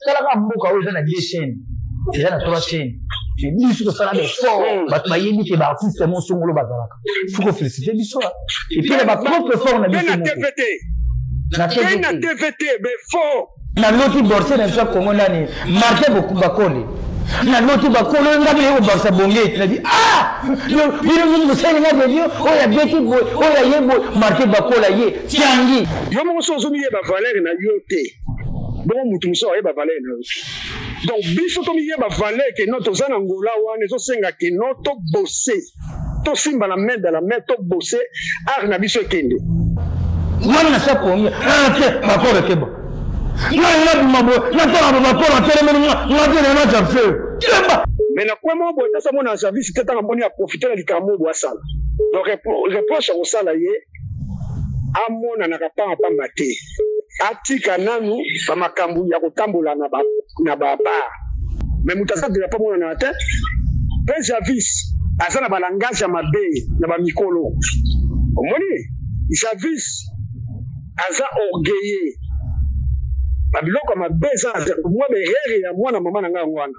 Talaka mboka oyo eza na deux chaînes, eza na trois chaînes, mais biso tosala baeffort, bato bayebi ke baartiste mosongolo bazalaka. Faut kofélicité biso et puis na bapropre effort na biso moko na TVT baeffort. Naloti borse na biso ya Kongo, nani, Martin Bakole. Naloti bakolo nga bino kobakisa bonge, nabi ah, bino nini bosali nga radio oyo abeti boye, oyo aye boye. Martin Bakola ye tiangi. Yo moko so ozomiyeba valeur na yo te, bongo motu mosusu ayeba valeur na yo te. Donc biso tomiyeba valeur ke no toza na Ngola wana, ezosenga ke no tobose, tosimba na main dans la main, tobose art na biso ekende. Wana na sa pongi te bakolo keba ngai nabima boye, natala bakolo atelemeli nga, nga te na na feu keba. Mais na kwe moko boye tasa mona service te, ntango amoni aprofite na likambo oyo asala. Donc reproche ya kosala ye, amonanaka pamba pamba te, atika nanu bamakambo ya kotambola na babar. Mais moto aza drapeau amonanaka te. Mpe Javis aza na balangage ya mabe na bamikolo. Omoni Javis aza orgueilleux, babiloko ya mabe eza mwa berere ya mwana mama na ngai yango wana.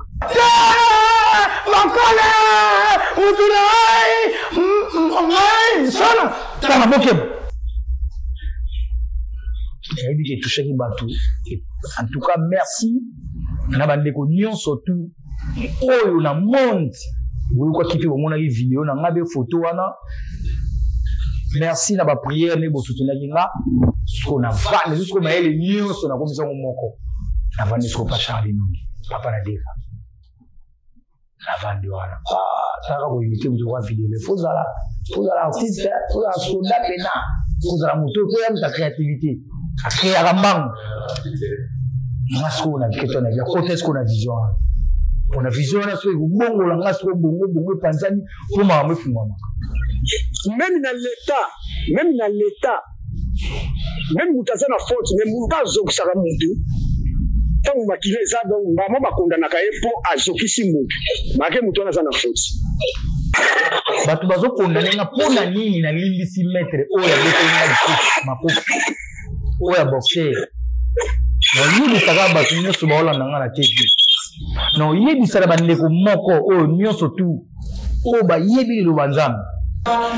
Makole mutu na ngai solo tanga bokeba, nayebi ke etouchaki bato. En tout cas, merci na bandeko nyonso tu oyo na monde boyokaki mpe bomonaki video na ngai mpe foto wana. Merci na baprière nde bosutenaki nga. Siko navandi siko mayele nyonso nakomisa yango moko, navandi siko pa Charles Nongi, papa na Deva. Navandi wana, talaka koimite moto kwa video. Fozala, fozala artiste, fozala soda pena, kozala moto po ya moto ya créativité, akreaka mbango. Nga sikoyo na keto na bia kota sikoyo na vision wana, mpona vision wana soki ekobongola nga sikoyo bongo bongo epanzani mpo makambo efungwamaka. Même na l'état, même na l'état, même moto aza na faute, mais moto azokisaka motu ntango makila eza, donc bango bakondanaka ye mpo azokisi motu make motu wana aza na faute. Bato bazokondane nga mpo na nini? Nalimbisi maître oyo abeteli nga lisusu makofi oyo ya boxer. Nayebisaka bato nyonso baolanda nga na TV, naoyebisaka bandeko moko oyo nyonso tu oyo bayebi liloba Nzambe.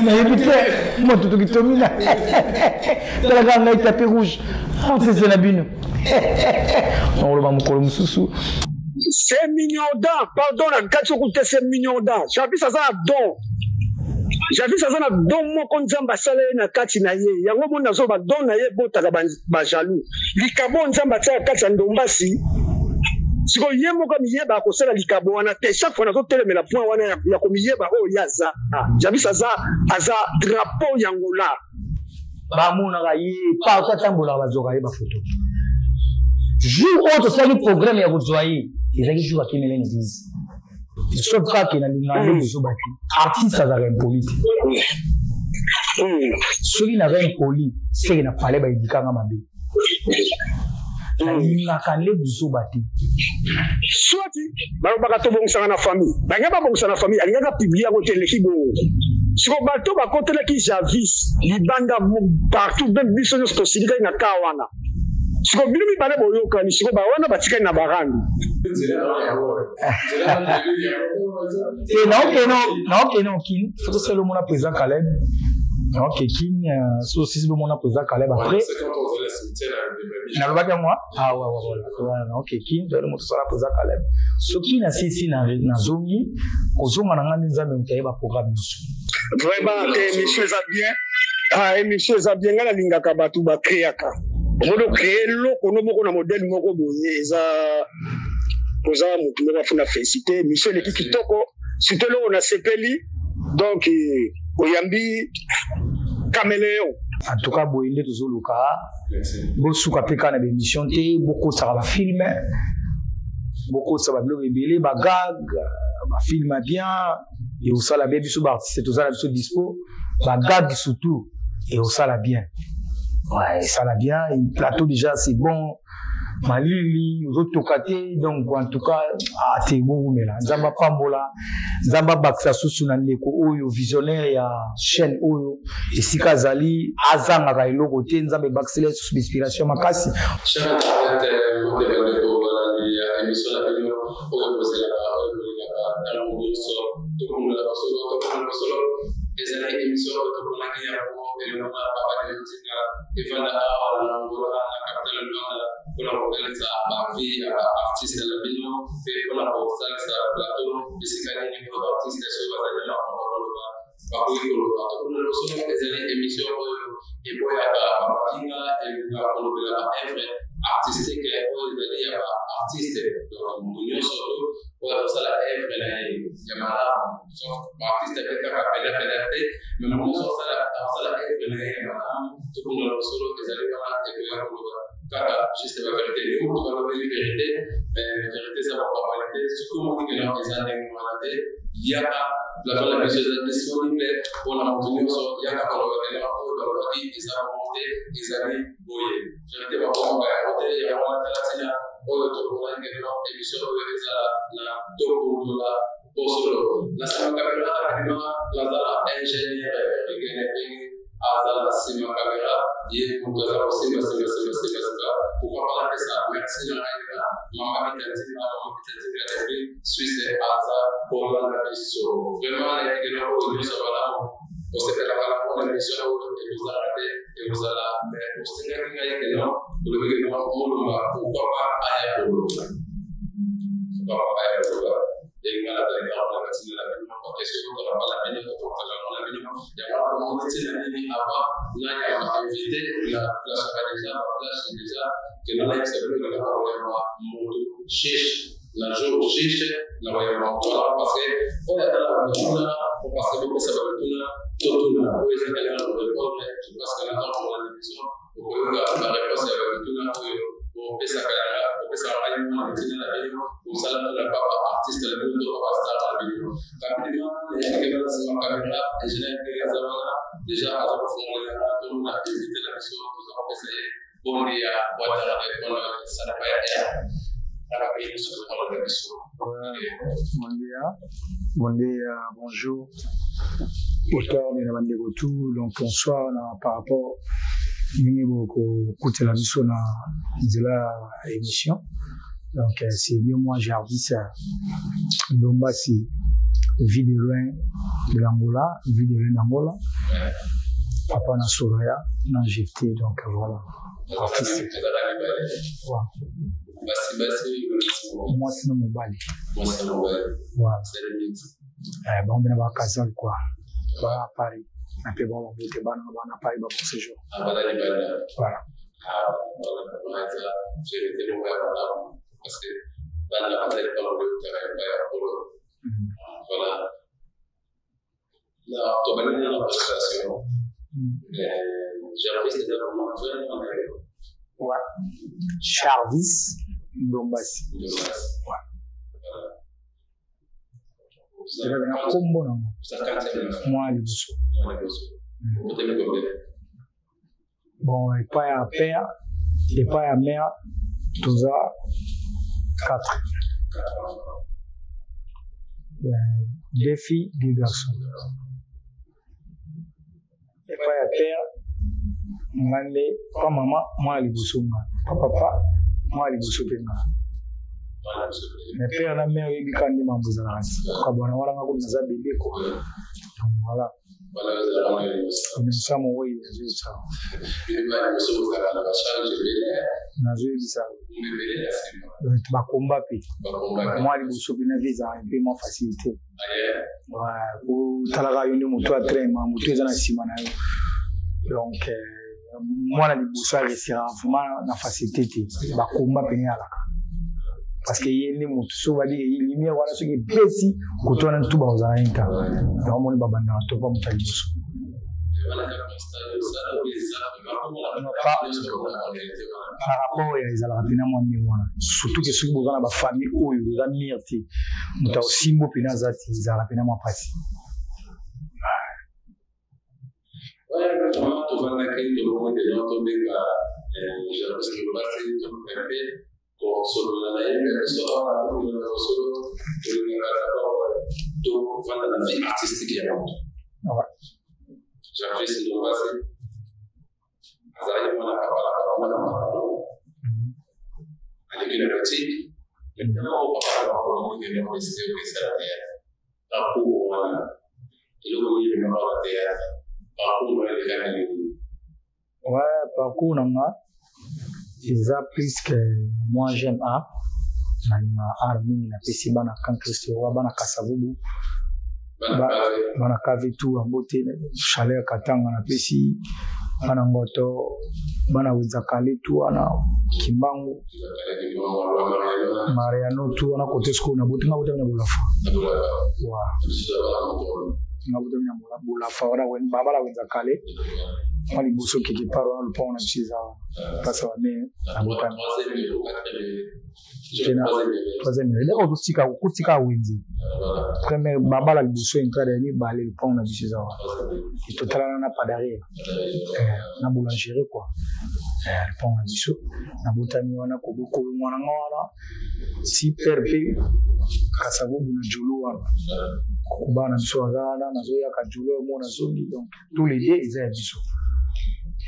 Nayebi te moto tokitomina talaka ngai tapi rouge artiste na bino, nakoloba mokolo mosusu. C'est mignon dan, pardon na kati okuta, c'est mignon dan. Javis aza na don, Javis aza na don moko Nzambe asala ye na kati na ye. Yango moni nazoba don na ye ebotaka bajaloux. Likabo Nzambe atiaka kati ya ndombasi, sikoyo ye moko amiyeba akosala likabo wana te. Chaque fois nazotelemela point wana ya komiyeba oyo ye aza. Javis aza drapeau ya Ngola. Bamonaka ye partout atambolaka, bazwaka ye bafoto. Jour oyo tosalaki programme ya kozwa ye ezalaki jour akimela na église. Sauf kaka nalingaka nde bozoba te. Artiste azalaka impoli te. Soki naza impoli, seke na pale baedikanga mabe. Nalingaka nde bozoba te. Soki balobaka tobongisaka na famille, bangai babongisa na famille, alingaka publie yango te, eleki bongo. Siko bato bakotelaki Javis libanda partout, mpe biso nyonso tosilikaki na ka wana. Siko bino mibale boyokani, siko bawana batikali na barandi. Te, naokende okini, soki osali omona président Caleb, naoke kini so osisi bomona président Caleb. Après nalobaki yango awa, naoke kini, toyali moto osala président Caleb. Soki nasisi nazongi, kozonga na ngai nde Nzambe moto ayeba programme nyonso. Vraiment te, émission eza bien. Ah, émission eza bien. Ngai nalingaka bato bakreaka. Omoni, ocrée eloko no moko na modèle moko boye, eza oza motu moko afuna félicité. Émission eleki kitoko, surtout eloko nasepeli, donc oyambi caméléon. En tout cas, boye nde tozoluka. Bosuka mpe kaka na baémission te, bokosaka bafilm, bokosa babiloko ebele, bagag, bafilm ya bien ekosala bien. Biso baartiste toza na biso dispo, bagag surtout ekosala bien. Ouais, esala bien. Plateau déjà c'est bon, malili ozotoka te. Donc en tout cas, ah, te, bowumela. Nzambe apambola, Nzambe abakisa susu na ndeko oyo visionnaire ya chaîne oyo, esika azali azangaka eloko te. Nzambe ebakisela susu bainspiration makasi. yango elongo na Papa Deo Nzinga efanda awa na Angola na capitale Luanda mpona kotalisa bavie ya baartiste na bino mpe mpona kosalisa plateau esika nini oyo baartiste soki bazali na makambo koloba bakoki koloba. Tokunda Bosolo ezali émission oyo eboyaka bamafinga, elingaka kolobela baœuvre artistique oyo ezali ya baartiste. Donc moto nyonso to oyo akosala œuvre na ye ya malamu, sauf baartiste mpe kaka penapena te, mais moto nyonso akosala œuvre na ye ya malamu, Tokunda Bosolo ezali wana, ekoya koloba kaka juste bavérité. Yo moto balobeli vérité, mais vérité eza bakabali te. Soki omoni que non, eza ndenge wana te, yaka, plateau na biso eza disponible mpona moto nyonso. Yaka koloba que non, oyo balobaki eza bongo te, ezali boye. Vérité bakomaka yango te. Yango wana, tala ntina oyo tokomaki que non, émission oyo ezala na Tokundola Bosolo. Na nsima kamera, rapidement, naza na ingénieur Rigene Ndenge, aza na nsima kamera, ye moto aza kosimba simba simba simba simba. Pourquoi pas napesa merci na ngai na mama Bitanzinga, mama Bitanzinga depuis Suisse, aza kolanda biso. Vraiment, nayebi que oyo nyonso malamu kosepelaka na mpona émission oyo ekozala te, ekozala. Mais osengaki ngai que non, olobi que non, Molumba, pourquoi pas aya koloba, pourquoi pas aya koloba. Ndenge nga nazali kaka mpona batina na bino baquestion, tokaka na bino, topartageaka na bino. Yango wana komoni ntina nini avant nayamba invité na flashaka déjà, baflash déjà que non, nayebisa bino que naka koyamba moto chiche na jour chiche na koyamba moto wana, parce que oyo atala bamituna, parce que bopesa bamituna, totuna oyo ezakali na korépondre. Je pense que na ntango kolanda émission, okoyoka baréponse ya bamituna oyo bopesaka yanga, bopesaka ngai mwana mitina na bino, kosala mpona papa artiste na bino to papa star na bino. Rapidement, nayebike na nsima kamera, ingénieur ndenge aza wana déjà, aza kofongolela nga tomona invité na biso. Toza kopesa ye bonde ya boîte mpona salapa ya air na bapays nyonso tokolanda biso. Bondia, bondia, bonjour. Bonsoir na bandeko tout, donc bonsoir na par rapport ndenge bokokutela biso na nzela ya émission. Donc c'est bien moi, Jarvis Ndombasi, vie de loin de l'Angola, vie de loin d'Angola. Papa na Soraya, na GT, donc voilà. Artiste. Ouais. Mwasi na mobali. Voilà. Bango mpena bakasal quoi, baa Paris na mpe bango babote bana na bana Paris ba bon séjour. Voilà. Parce que bana bazali bango eutaka epai ya Nkolo. Voilà, na tobandi na présentation. Jarvis eza vraiment na yo? Ouais. Jarvis Ndombasi. Ouais. Eza na nkombo nango mwa liboso. Bon, epai ya père, epai ya mère, toza 4, deux filles, deux garçons. Epai ya père, nga nde pa mama mwana liboso, nga pa papa mwana liboso mpe nga. Mais père na mère, oyebi kaka nde mambo ezalaka ti kabwana wana, nga komi naza bébé quoi. Donc voilà, innocent mowei nazoyebisa, nazoyebisa bakomba mpe mwa liboso mpe na vie ezalaka mpe mwa facilité. Otalaka yo nde moto ya train, ma moto eza na nsima na yo. Donc mwana liboso aresira vraiment na facilité te, bakomba pene alaka, parce que ye nde moto so bali lumière wana, soki epesi koto wana ntu bakozala ye nta. Yango moni babandaka to pa moto ya liboso. Par rapport ya ezalaka mpena mwa ndenge wana, surtout que soki boza na bafamille oyo eza mire te, moto akosimbo mpena aza te, ezalaka mpena mwa mpasi. Tovandaki, tomoni que non, tobenga Jarvis Ndombasi, toluka mpe kosolola na ye. Mpe biso awa na Tokunda Bosolo, tolingaka d'abord tovanda na vie artistique ya moto. Jarvis Ndombasi azalaki mwana papa na papa na makolo, aleki na boutique. Maintenant papa na makolo, omoni que non, décidé okesala théâtre. Parcours wana, eloko nini ememaka na théâtre? Parcours na elekaki nini? Ouais, parcours na nga eza plus que moi, j'aime art, nalinga art mingi. Napesi bana Camp Christ Roi, bana Kasavubu, bana Kave, tout yango te, Chaleur Katanga, napesi bana Ngoto, bana Wenzakale, tout wana, Kimbangu, Mariano, tout wana kote. Sikoyo nabotinga botami na Bolafa wa nga botami na Bolafa wana, babala Wenzakale mwa liboso quelque part wana, lopango na biso eza wana, place ya bame nabotami. Troisième eloko totika kotika wenze première, babala liboso, entrade ya mibale, lopango na biso eza wana, totalana na padaria, na boulangerie quoi. Lopango na biso, nabotami wana, kolongwa na nga wana si père mpe Kasavubu na Jolo wana, bana na biso baza wana, nazoyaka Jolo mo nazongi. Donc tous les deux eza ya biso.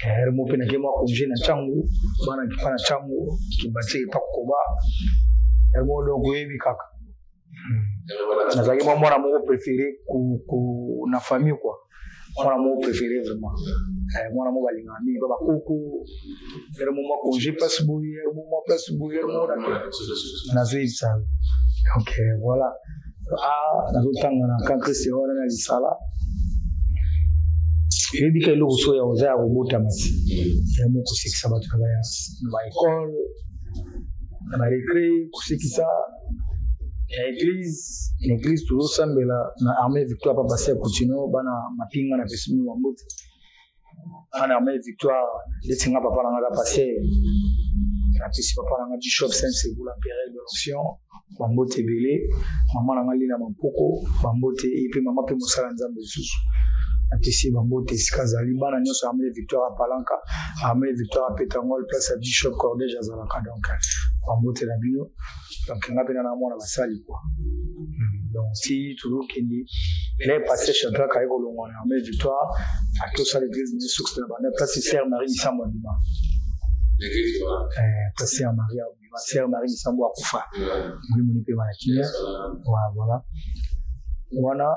Ere mo mpe nake mwa congé na ntango bana kipa na ntango kibatie epa koba ere mo. Donc oyebi kaka nazalaki mwa mwana moko préféré na famille quoi, mwana moko préféré vraiment, mwana moko balingaka mingi ba bakoko. Ere mo mwa congé place boye, ere mo mwa place boye, ere mo nazoyebisa. Donc voilà, ah, nazotanga na Camp Christ wana na lisala. Oyebi ka eloko so ya oza ya kobotama ti ya mo kosekisa bato na baekole, na barécré, kosekisa ya église. Na église tozosambela na Armée Victoire, papa se continue bana mapinga na pesi bino bambote, bana Armée Victoire. Neti nga, papa na nga aza pasteur, napesi papa na nga Bishop Saint Sebula Pérel de l'onction bambote ebele, mama na nga Lina Mampoko bambote ye mpe, mama mpe mosala Nzambe lisusu, napesi ye bambote esika azali. Bana nyonso Armée Victoire ya Palanka, Armée Victoire ya Petangol, place ya Bishop Cordege azalaka, donc bambote na bino. Donc nga mpe na mwana basali quoi. Donc si tozokende le pasteur Shadrack aye kolongwa na Armée Victoire, akosala église ne source na banda, place Sœur Marie Misambo abima, place Sœur Marie abima, Sœur Marie Misambo akufa, molimo mpe bana kimia. Voilà, wana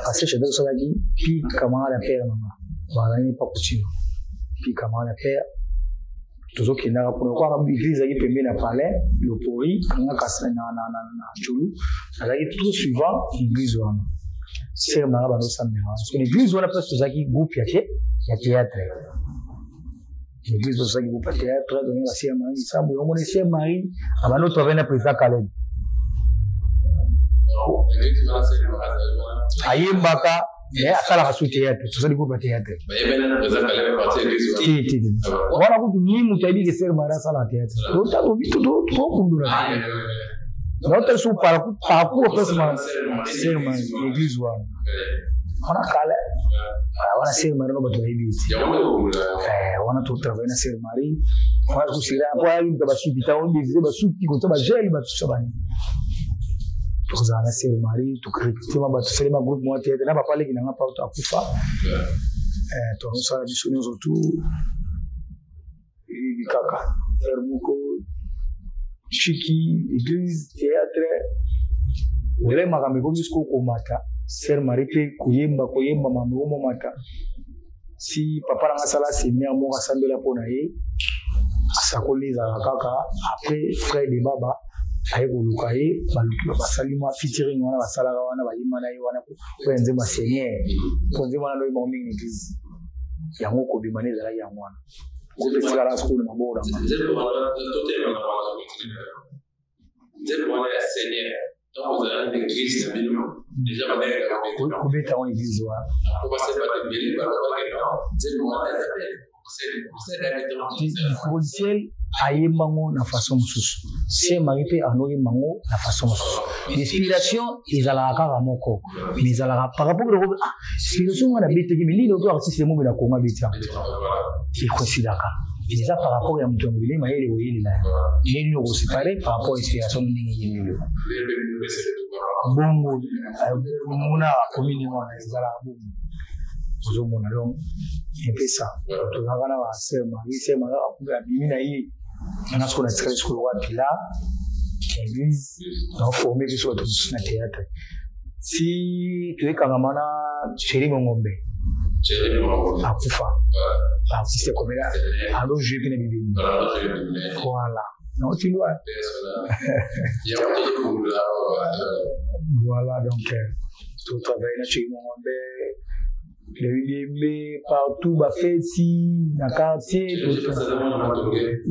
pasteur Shadrack osalaki pi camarade ya père nanga, bazalaki pa kutino pi camarade ya père. Tozokendaka kuna kwaka, église ezalaki pembeni ya palais Lopori kanga kasi na Jolu, nazalaki tout suivant église wana, sœur nanga bandosambela wana. Parce que l'église wana, place tozalaki groupe ya te ya théâtre, l'église tozalaki groupe ya théâtre, donc ba sœur Marie Sambo, omoni sœur Marie abando travaille na président Caleb, ayembaka mais asalaka su théâtre, tozali groupe ya théâtre te te te wana. Kutu ni moto ayebi ke sœur Marie asalaka théâtre, tokundula naotali su parcours place sœur Marie, église wana wana kala wana, sœur Marie no bato bayebi ete wana totravaille na sœur Marie wana kusira po ayaki moto basuki, ntango devise basuki kota bagele batusa bani, tokozala na sœur Marie, torecrute bato, tosalema groupe moko théâtre na papa leki nanga parto akufa, tozosala biso nyonso tu. Eyebi kaka heure moko chiki église théâtre wele makambo ekomi sikoyo komata, sœur Marie mpe koyemba koyemba, makambo ekomomata. Si papa nanga asala séminaire moko, asambela mpo na ye, asakoli ezalaka kaka. Après frère de baba aye koluka ye, baluki, basali mwa featuring wana, basalaka wana, bayemba na ye wana oyo nzembo ya Seigneur, po nzembo wana ndoyembango mingi na église yango, kobima nde ezalaki yango wana, groupe etikala sikoyo na maboko na Nzembo wana, totelema na wana, nzembo wana ya Seigneur, ntango ozalaki na église na bino déjà bandengaka kobeta yango église wana? Po basali bato ebele balobaki non, nzembo wana eza Logiciel ayembango na façon mosusu, sœur Marie mpe anoyembango na façon mosusu. Inspiration ezalaka kaka moko, mais ezalaka par rapport eloko, ah, inspiration wana abetaki, mais nini oto artiste mobe na Kongo abeti yango, ekosidaka eza par rapport ya moto ya mobile mayele koyelela ndenge nini okosepare par rapport inspiration ndenge yelelo bongo mona akomi ndenge wana, ezalaka bongo ozomona. Donc epesa tozalaka na basœur Marie, sœur Marie abimi na ye nga sikoyo natikali sikoyo wapi la église, naoforme biso bato mosusu na théâtre, si toyekangama na Chéri Mongombe. Akufa artiste comédien, azojoue mpe na bibemi. Voilà, nauti loin. Voilà, donc totravaille na Chéri Mongombe, ebembe partout, bafeti na quartier,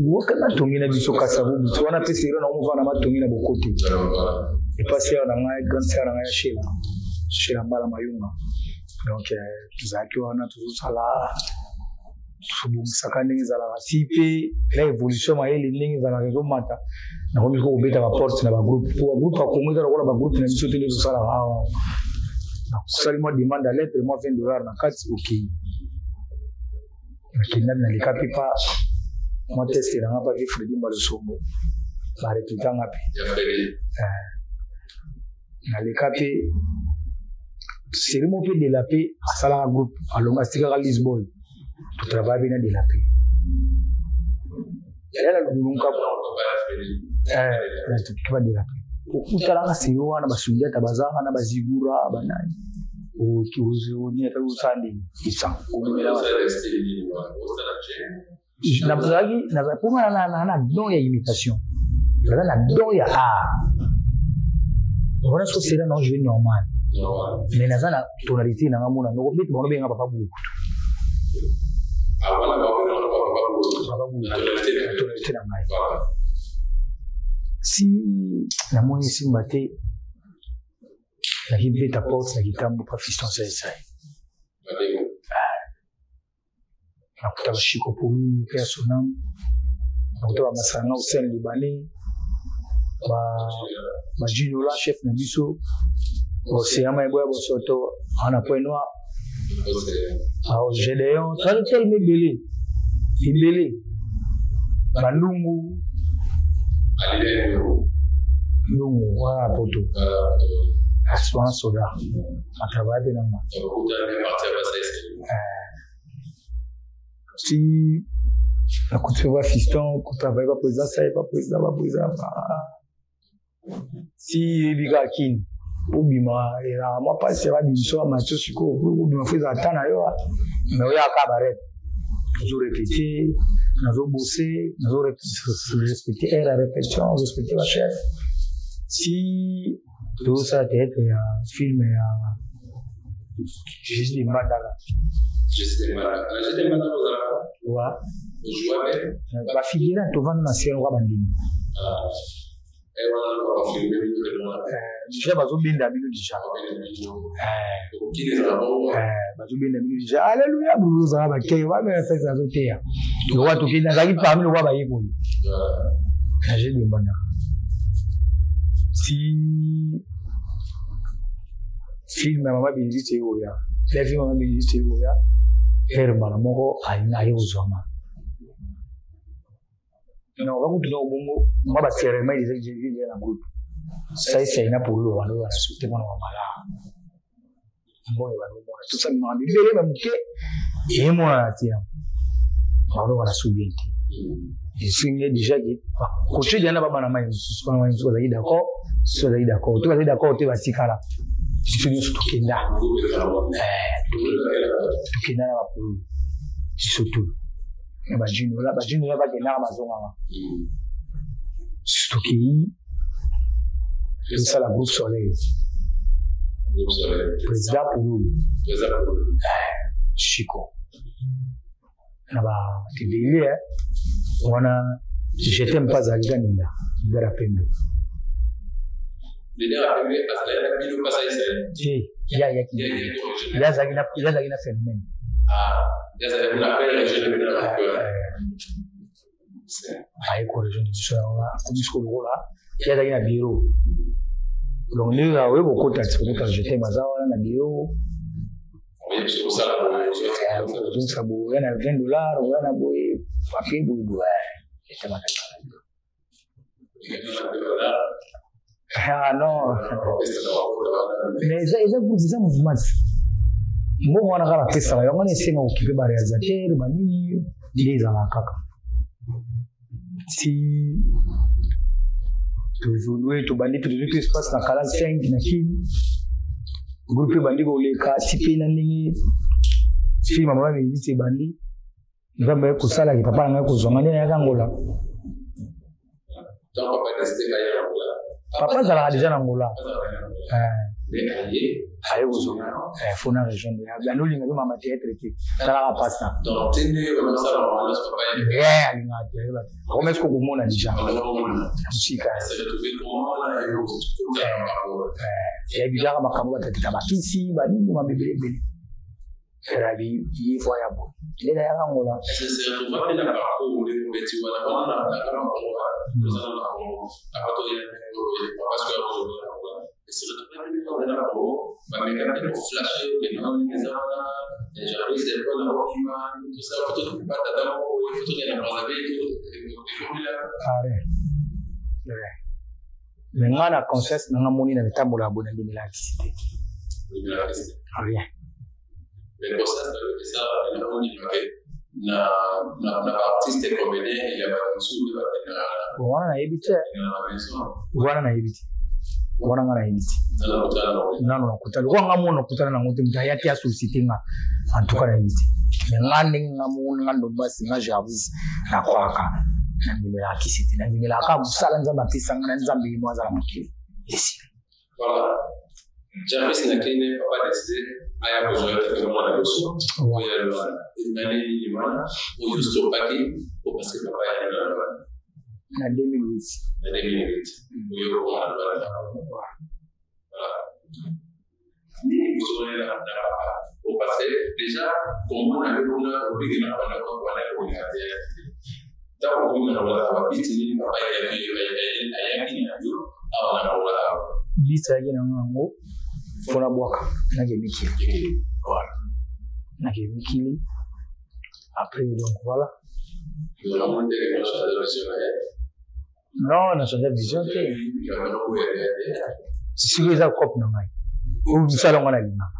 woka matongi na biso Kasavubu wana mpe sero na omova na matongi na bokote epasi ya na ngai, grande sœur na ngai ya Shela, Shela Mbala Mayunga. Donc tozalaki wana, tozosala, tobongisaka ndenge ezalaka ti mpe na évolution mayele ndenge ezalaka ezomata. Nakomi ko kobeta baporte na bagroupe, po bagroupe ya Congo eza lokola bagroupe na biso te nde tosalaka awa. Nasali mwa demande ya lettre, mwa 20 $ na kati, okei, nakenda, naleka mpe pa mwa test nanga pa vie Fredi Mbalosombo, barecrutanga mpe naleka mpe série moko mpe Dela mpe asalaka groupe alonga, atikaka Lisboy, totravaille mpe na Dela mpe yaya na lubulunka ba Dela mpe okutalanga série wana, basungi ata baza wana, bazigura banani, ata osala ndenge esa obimela. Nazalaki mpo nga na don ya imitation, naza na don ya art wana. So sera na jouer normal, mais naza na tonalité nanga mona noko beti bango benga Papa Bulukutu, Papa Bulukutu, tonalité na ngai. Si namoni esimba te, nakibeta porte na kitambo pa fiston saisai, nakuta bashiko Pululu mpe ya Sonam, nakuta bamasanga Hussein Libanais, bajinola chef na biso Océan Eboya Bosoto ana Point Noir, Gédéon, toza telema ebele ebele, bandungu ndungu wana poto wana soda atravaille mpe nanga. Si nakuti mpe bafiston kotravaille, baprésident sai, baprésident, baprésident si yebi kaka kini obima ezalaka mwa mpasi ya babimiso ya matio. Sikoyo obima, fo ezala ta na yo, mais oyaka barep, ozorépéte, nazobose, nazorespecte aire ya répétition, ozorespecte bachef. Si tozosala théâtre ya film ya Jésus de Mbandaka, wa bafigura tovanda na scène kwa bandimi déjà bazobenda bino déjà, bazobenda bino déjà, alleluya, bozala bakei wamefesi azoteya lokwa tokei, nazalaki parmi lokwa bayekoli na Jésus de Mbandaka. Si film ya Mama Bénédicte ekoya, la film ya Mama Bénédicte ekoya ere mbala moko aye kozwama non bakutuna obongo mwa baserement eza na groupe saisai na polo bando basute mwana wa mala mboyo banomona tosalimaka mibele bamoke emonana te, yango bando bana su bien te. Esinge déjà ke koche diana babana mai mosusu, bana mai mosusu bazalaki d'accord, so bazalaki d'accord te, bazalaki d'accord te, batikala biso nyonso tokenda, tokenda na bapolo biso tu na bajinola, bajinola bakendaka bazongaka. Tokei tosala groupe Soleil, président Pululu, Chiko na batebele wana, je t'aime pas, azalaki ka ninda leader ya pembe te, ya yaki ya azalaki na phénomène. Aye korejoindre biso yango, akomi siko lokola ye azalaki na bureau. Donc ndenge oye kokota ti kokota, je t'aime aza wana na bureau, ozongisa boye, oya na 20 $, oya na boye, papier boye boye. Ah non, mais eza groupe, eza mouvement ti mbongo wana kaka apesaka yango wana, esenga kokipe baréalisateur banini, nde ezalaka kaka. Ti toévolue, tobandi mpe tozwi mpe espace na Canal 5 na Kini, groupe ebandi koleka ti mpe na ndenge Film ya mama Benedicte ebandi, Nzambe aye kosalaki papa na ngai kozwa ngai nde nayaki Angola. Papa azalaka deja na Angola. Eh. Aye kozwa ngai eh, fo na rejoindre ye. Bando olinga mpe mama théâtre te. Talaka pasta. Eh, alingaka te. Comment est-ce que okomona deja? Mosika. Eh, eh, deja makambo batatita bakisi banini mabebele ebele. Rabi ye voix ya boye nde nayaka ngola. Mais nga na conscience na nga moni na mitambola ya boye na ndimela kisi te. Rien. Mais conscience na yo esalaka na ondima ke na na na baartiste comédien ya bato mosusu nde bakendaka wana nayebi te wana nayebi te wana nga nayebi te nano nakuta lokola nga mona nakutana nango te moto aya te asolicite nga en tout cas nayebi te mais nga ndenge nga mona nga ndombasi nga Jarvis nakwaka nandimelaka kisi te nandimelaka mosala nzambe apesa nga na nzambe ye mo azala mokili esili. Voilà. Jarvis na Kenya, papa décidé aya kozwa yo tata mwana liboso oyo ya Luanda. Nani nini wana oyo stopaki po parce que papa ya na Luanda. Na 2008. Na 2008. Oyo okoma na Luanda. Voilà. Nini bozonela na papa? Po parce que déjà komona yo kuna obiki na bana ko wana kolinga te. Ntango okomi na Angola awa, biti nini papa ayaki na yo awa na Angola awa? Biti ayaki na nga yango mpo nabwaka nake mikili. Voilà. Nake mikili. Après donc voilà. Non, na change vision te. Sikoyo eza cope na ngai. Oyo mosala yango nalingaka.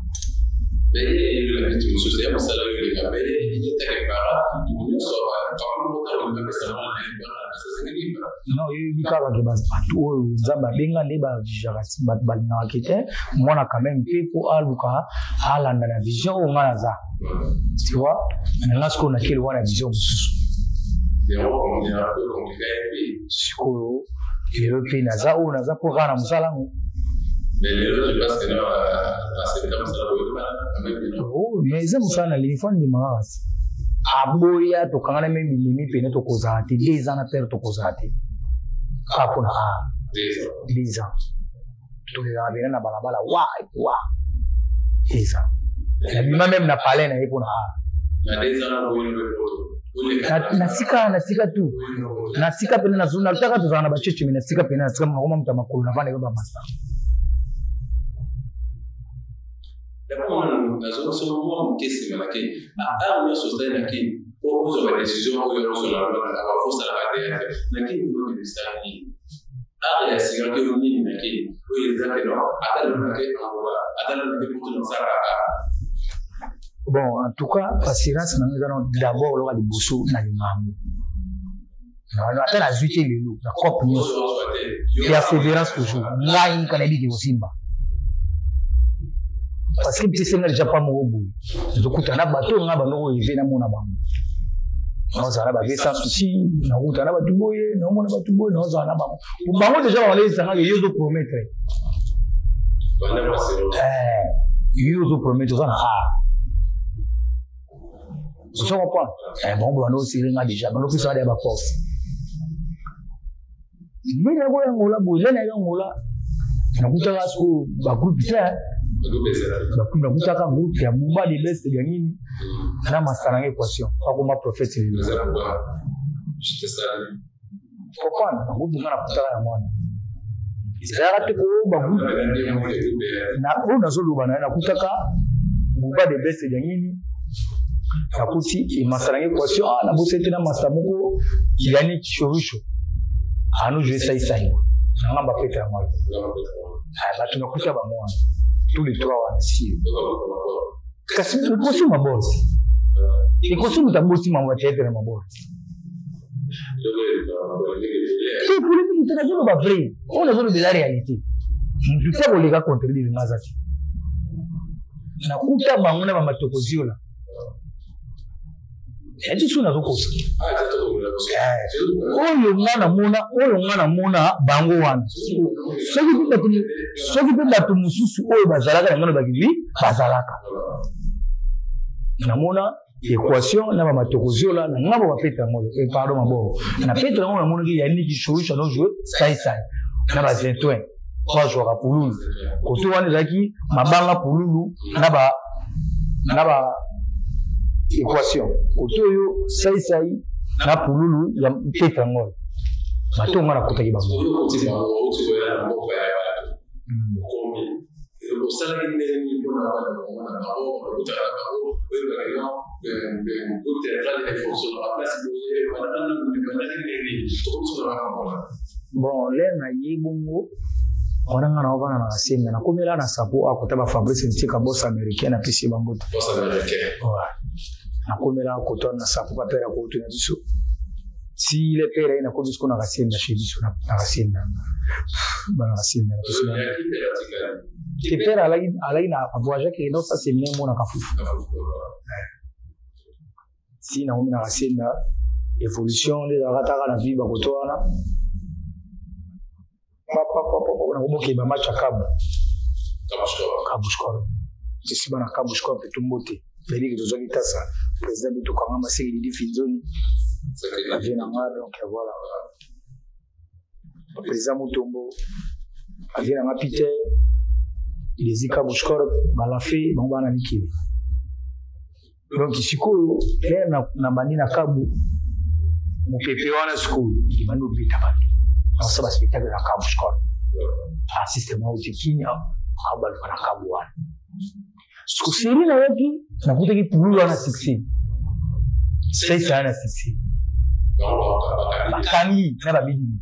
Non, oyebi kaka ke bato oyo Nzambe abenga nde bajugaka bato balingaka ke te mwana quand même mpe mpo aluka alanda na vision oyo ngai naza. Tu vois, na nga sikoyo nakeli wana vision mosusu. Sikoyo lelo mpe naza oyo naza mpo kaka na mosala yango. Oh, mais eza mosala na lingi fo ndima kaka se aboya tokangana me bilemi pene tokozala te 2 ans na pere tokozala te kaka mpona a 2 ans tolelaka pena na balabala wa wa eza nabima meme na palais na ye mpona a nasika nasika tu nasika pena nataka tozala na bacheche me nasika pena nasika makoma moto ya makolo navanda yo bamasa. Nazongisaka mwa moke nsima na kini baart nyonso osali na kini po ozwa badecision oyo ozwa na lwanda awa fosala bateatre na kini kuna obimisaka nini art ya sika te nini na kini oyo eza ke no ata lelo nake Angola ata lelo nake poto nasalaka. Bon, en tout cas assurance na ngai eza d'abord loka liboso na lingango ata nazwi te lelo na cope nyonso persévérance toujours ngai nka nayebi ke kosimba parce que mpesi nga deja pa moko boye nazokuta na bato oyo ngai bando koyeve namona bango naozala na bavie sans souci nakuta na bato boye naomona bato boye naozala na bango bango deja balesanga ke yo ozopromettre yo ozopromettre oza na art. Ozo comprendre? Eh, bango bando osele nga deja bando pesa ya ba force. Mais na koya Angola boye, lena ya Angola. Nakutaka sikoyo ba groupe te. Ba groupe nakutaka groupe ya Bumba de l'Est ya nini? Na masala nga équation. Akoma prophète lelo. Comprendre? Ba groupe nga nakutaka yango wana. Ezalaka te ko ba groupe na oyo nazoloba na ye nakutaka Bumba de l'Est ya nini? Nakuti emasala nga équation ah nabosani te na masa moko Yannick Chorusho ano joue saisai boye na ngamba pete ya mwa bato nakuta bango wana tous les trois wana si kasi ekosi mabolo ekosi moto aboti mambo ya théâtre na mabolo te polémique te nazoloba vrai oyo nazoloba eza réalité motu te akoleka contredire nga aza te nakuta bango na bamatoko ziola. Eti soki nazokosa. Oyo nga namona, oyo nga namona bango wana. Soki mpe bato, soki mpe bato mosusu oyo bazalaka na ngano bakibi bazalaka. Namona équation na ba matokoziola na ngambo ba peta yango eh, pardon maboko na peta yango namonaki yaniki solution no jouer sai sai na ba zintoin oyo azwaka pululu koto wana ezalaki mabanga pululu na ba na ba équation koto oyo sai sai na pululu ya peta yango bato nga nakotaki bango. Osalaki ndenge nini mpona bana bango na bango okutaka na bango oyebaka yo groupe théâtral efonctionnaka place boye ebandaki ndenge nini tokomisona bango? Bon, lere na ye bongo wana nga na ovanda na kasembe, nakomela na sapo akota ba Fabrice Ntika, boss américain, napesi ye bango te. Nakomela kota na sapo papere akoto na biso ti le pere ye nakomi siko na kasembe chez biso na kasembe, bana kasembe na biso te. Pere alaki na voyage, akende osa séminaire mona kafufu ti nakomi na kasenda. Évolution nde ezalaka taka na vie bakoto wana nakomokeba match ya kabu kabuskor esi bana kabuskor mpe tumbo te nayebiki tozwaki tasa président bitokanga maseki didi finzoni avie na nga. Donc voilà, président Mutombo avie na nga, Peter Desi Kabuskor balafe bango bana mikili. Donc sikoyo lere na bandi na kabu mopepe wana sikoyo ebandi obeta bato naosala baspectacle na kabu sikoyo artiste moko te kinya abaluka na kabu wana. Siko seri nayaki nakutaki pululu wana succès sesa wana succès bakangi na babidibi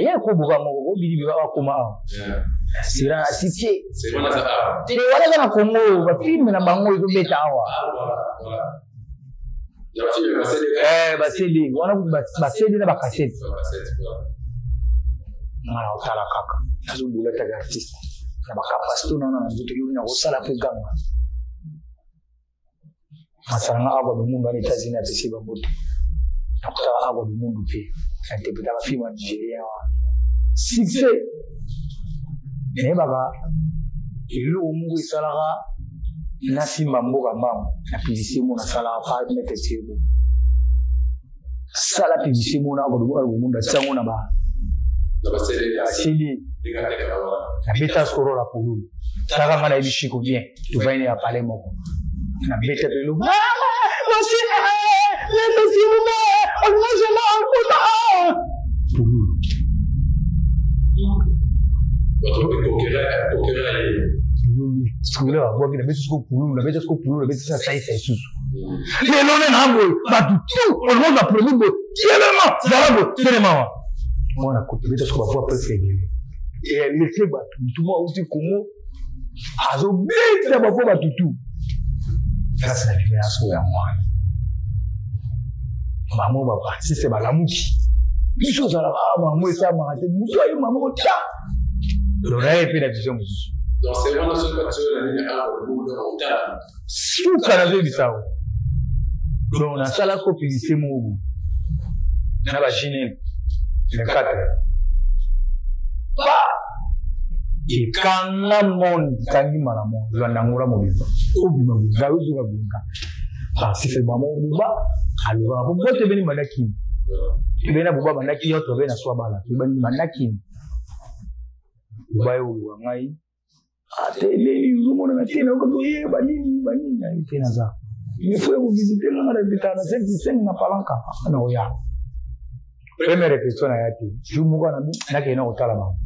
ye kobuka moko kobidibi bakoma awa sera na succès te wana eza na Congo, bafilme na bango ezobeta awa basede wana, basede na bakasete. Nga na otala kaka nazobula taka artiste na bakapasité nana na nzoto yo na kosala mpe ganga masala nga agwa bimundu wana États-Unis apesi bango te. Nakotala agwa bimundu mpe interpretaka film ya nigérien wana succès. Nayebaka eloko moko esalaka nasimba mboka mbango na publicité mo nasalaka pa maître Tiebo sala publicité mo na agwa bimundu atiango na ba CD nabeta skoro la pululu taka nga nayebi Shiko bien, tovandi ya palais moko, nabeta mpe eloko pululu. Sikula babwaki nabeti siko pululu, nabeti siko pululu, nabeti sa saisa lisusu lelo nde na boye bato tu olimo bapromi boye telema zala boye telema wa mwana kotobeta siko bavoi presque ebele eleke bato mutu moko auti Kongo azobeta bavoi bato tu grâce na bino ya soko ya mwana bango baartiste balamuki biso ozalaka bango esamaka te motu aye mama kota lonaye mpe na vision mosusu suka nazoyebisa yo. Donc nasala ko publicité moko boye na baginel 24 pa ekanga monde ekangi mbala monde lwanda ngola mobimba obima boza ozoka bonga artiste mama obuba alobaka po bote ebeni bandakini ebeni na buba bandaki yo tobe na swa bala ebani bandakini buba ye oluka ngai ateleli ozomonana te nayoka toyeba nini banini nayebi te naza il faut kovisite nga na repetaka na 5 na palanka na oya première répétition na ya te jour moko na nakende na kotala bango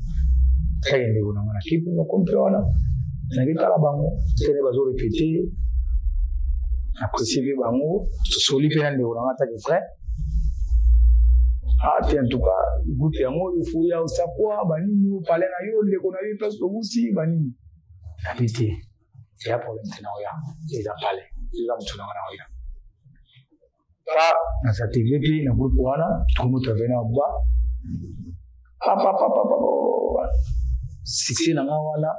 kaka ndeko na nga na kipe nakompe wana naketala bango tene bazo répéte apprécie mpe bango tosoli mpe na ndeko na nga atake frère ah te en tout cas groupe yango oyo foya osakwa banini opale na yo ndeko na yo place towuti banini nabi te eya problème te na oya eza pale eza motu na nga na oya pa naza tv mpe na groupe wana tokomi travaille na ba papapapapa succès na nga wana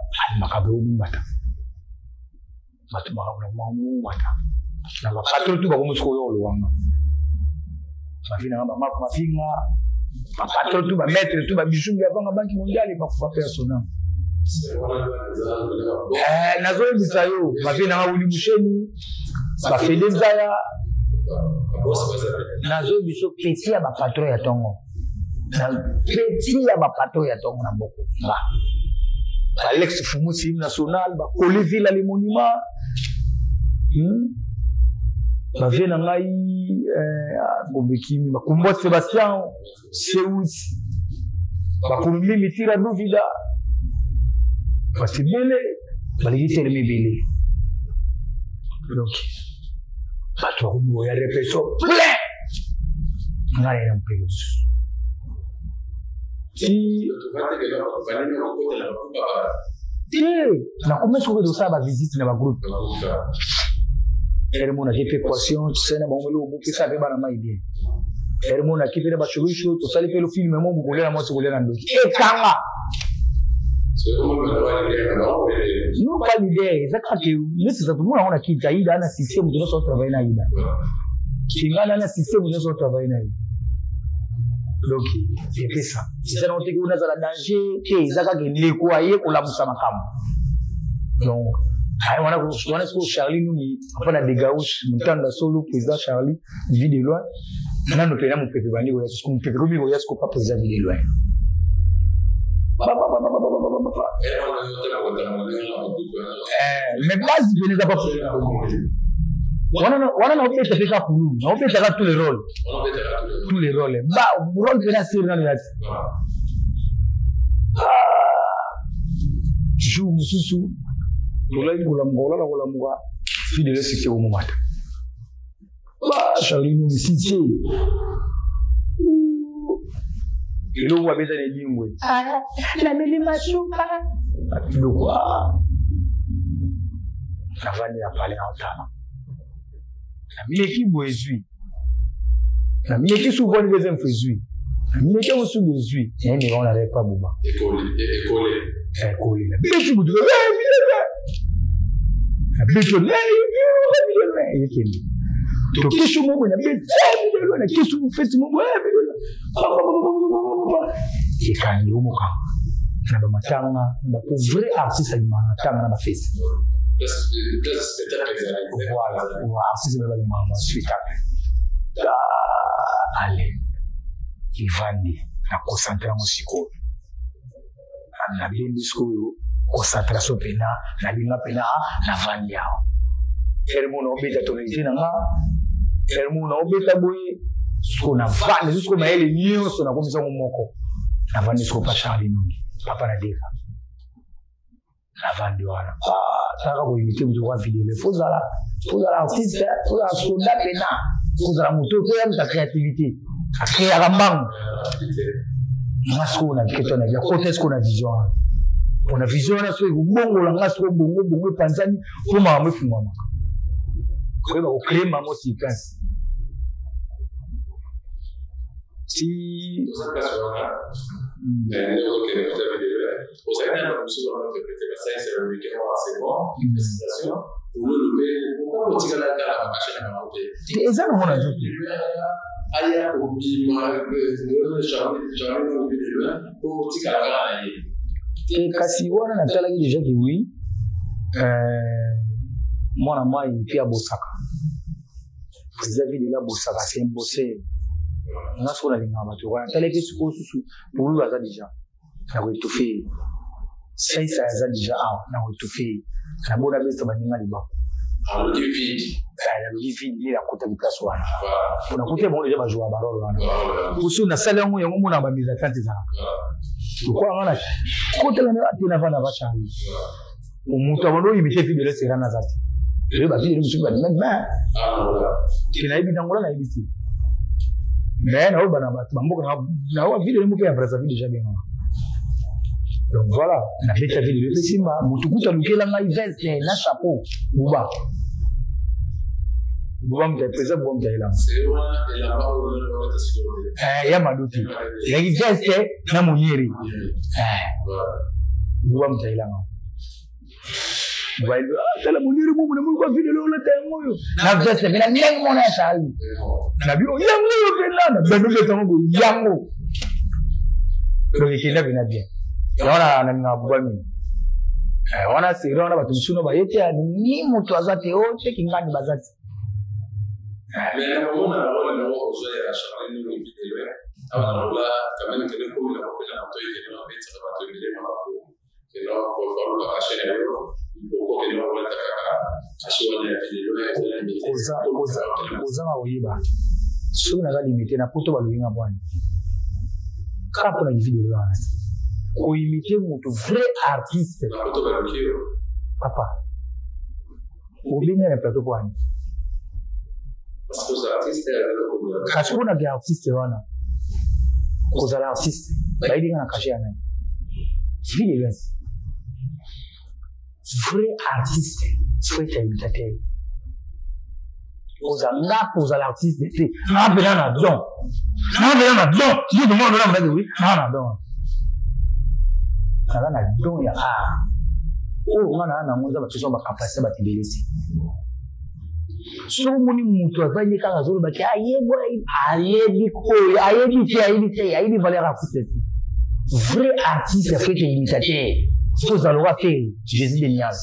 makambo eomumbata bato makambo na mamumbata. Na bapatron tu bakomi sikoyo olowanga bavi nanga bamako mafinga bapatron tu bamaître tu babijou yavanga banque mondiale bakufa mpe ya sona. Nazoyebisa yo, bavi nanga Wili Musheni, bafede Nzaya, nazoyebisa yo, petit ya bapatron ya ntongo, petit ya bapatron ya ntongo na mboko nga, Alex Fumusi national, bakoli Villa le monument, Bavie na ngai ngombe kimi, bakumbwa Sébastien Seus, bakulumi mitira duvida, basibele balingi telema ebele. Donc bato bakomi koya répétition plein, ngai na mpe mosusu ti te nakomi soki tosala bavisite na bagroupe ere monaki mpe équation tosali na bango eloko bopesa mpe bana mai bien. Ere monaki mpe na bashorisho tosali mpe lo film mo bokolia na mwasi kolia na ndoki ekanga. Non, pas leader, eza kaka ke neti eza tomona yango na kiti. Aida na succès, moto nyonso atravaille na Aida. Kingana na succès, moto nyonso atravaille na ye. Donc epesa eza nango te ke nazala danger te, eza kaka ndeko aye kolamusa makambo. Donc aye wana wana sikoyo Charlie Numi mpo na Degaus Mutanda solo président Charlie Vie de Loin nano mpena mopepe bandi koya siko, mopepe komi koya siko pa président Vie de Loin. Mais base pene eza pa wana, naobeta mpe kaka pulu, naobetaka tous les rôles, tous les rôles, ba rôle pene asiri nano ya ti jour mosusu tolali kolamuka, kolala kolamuka, fidele succès komomata ba Charlie Numi succès eloko abeta na elingwe nameli masuka biloko. Navandi na pale na otala, nameki boye ezwi, nameki souvent deuxième fois ezwi, nameki yango soki ezwi nayemeka ngo na pa buba ekoli, nabeti butu, nabeti ekende tokesu moko, nabeti na kesu fesi moko ekangi omokanga na bamatanga na bapo. Vrai artiste abimaka na tanga na bafesi. Voilà, artiste babimaka na spectacle. Ale evandi na concentre yango sikoyo, nabendi sikoyo concentration mpena, nabima mpena, navandi awa. Elmo naobeta tonalité na nga, elmo naobeta boye sikoyo, navandi sikoyo mayele nyonso nakomisa yango moko. Navandi sikoyo pa Charlie Nongi, papa na Deka, navandi wana taka koimite moto kwa video. Fozala artiste, fozala soda mpena, fozala moto po ya moto ya créativité, akreaka mbango. Nga sikoyo na keto na kota sikoyo na vision wana, mpona vision wana soki ekobongola nga sikoyo bongo bongo epanzani mpo makambo efungwamaka, koyeba kocrée mamo sur place ti. Ozali na bato mosusu bana interprété basalisa ya weekend wana, c'est bon, félicitation. Ololo mpe pourquoi otikala kaka bakashe na bango te? Eza nango na nzoto. Aya kobima Charlie Vie de Loin po otikala kaka na ye. Te, kasi wana natalaki déjà ke oui, mwana mai mpe abosaka, président Vie de Loin abosaka, c'est un bosseur. Nga sikoyo nalingaka bato wana. Natalaki sikoyo susu Pululu aza déjà na koétouffe ye, Saisa aza déjà awa na koétouffe ye, nabona besa baninga libako. Aloki vide. Naloki vide nde nakotaki place wana, nakuti bango déjà bajouer barole wana. Poso nasali yango, yango mona bamise atante ezalaka lokola nga na kotela te, navanda ba Charlie, moto abando oyimite fidele sera naza te. Oyo bafidele mosusu bandima te, nayebi nangola, nayebi te, mais naoyo bana bato bamboka naoyo bafidele moko ya Brazzaville déjà bengaka. Donc voilà, nabeta vidéo mpe nsima motu kuta alukela ngai veste na chapeau, buba buba moto président, buba moto ayelanga ya mado te, ezalaki veste na moniere, buba moto ayelanga. Tala mondele momo namoni kwa video olata yango oyo na veste mpe na ndenge mona ya charli na bino yango oyo mpenza na bando beta ngo yango. Donc ekenda mpena bien. Yango na nalingaka bubwa mingi wana seri wana. Bato mosusu no baye te, ni moto aza te o te kingani baza te. Mais na komona rôle yango ozwa ya Charlene Nongi Videlo, awa na Angola quand même kende komela kopela moto ekende babetisaka bato ebele mabaku kende koluka cachet na yo oko kende kolata kaka cachet wana ya Videlo ezala limité. Kozanga koyeba soki naza limité na poto, balobi nga bwani kaka mpona kividelo wana koimite moto vrai artiste. Na poto baluki yo. Papa, obengi na plateau bwani? Parce que oza artiste ya eloko. Kasi mpona ke artiste wana, kozala artiste, bayebi nga na cachet ya nani? Videlo. Vrai artiste faut être imitateur. Oza nga kozala artiste te, nga mpena na don, nga mpena na don. Mutu moko mpena monaki wi nga na don, naza na don ya art oyo nga naa nango. Eza bato so bacapacité, bato ebele te. Soki omoni moto azali kaka azolobaki ayebi, ayebi oyo ayebi te, ayebi te, ayebi valeur artiste te. Vrai artiste faut être imitateur, faut ozala lokola Ferre Jésus de Nias,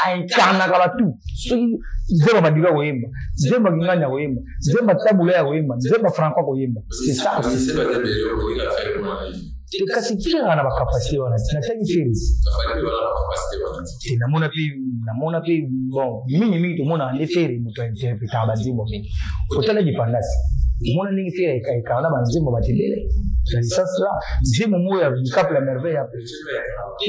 aincarnaka batu. Soki nzembo Madika koyemba, nzembo Kingani ya koyemba, nzembo Tabula ya koyemba, nzembo Franco koyemba, c'est ça. Artiste baza ebele, okolinga faire mpona nini? Te, kasi tikaka na bacapacité wana ti nataki Ferre. Bafali mpe wana bacapacité wana. Te, namona mpe, namona mpe. Bon, mingimingi tomonaka nde Ferre moto ainterpretaka banzembo mingi. Otala dipandasi, omona ndenge Ferre ekaka na banzembo bato ebele na licence la nzembo moko ya Dicap la Merveille ya te.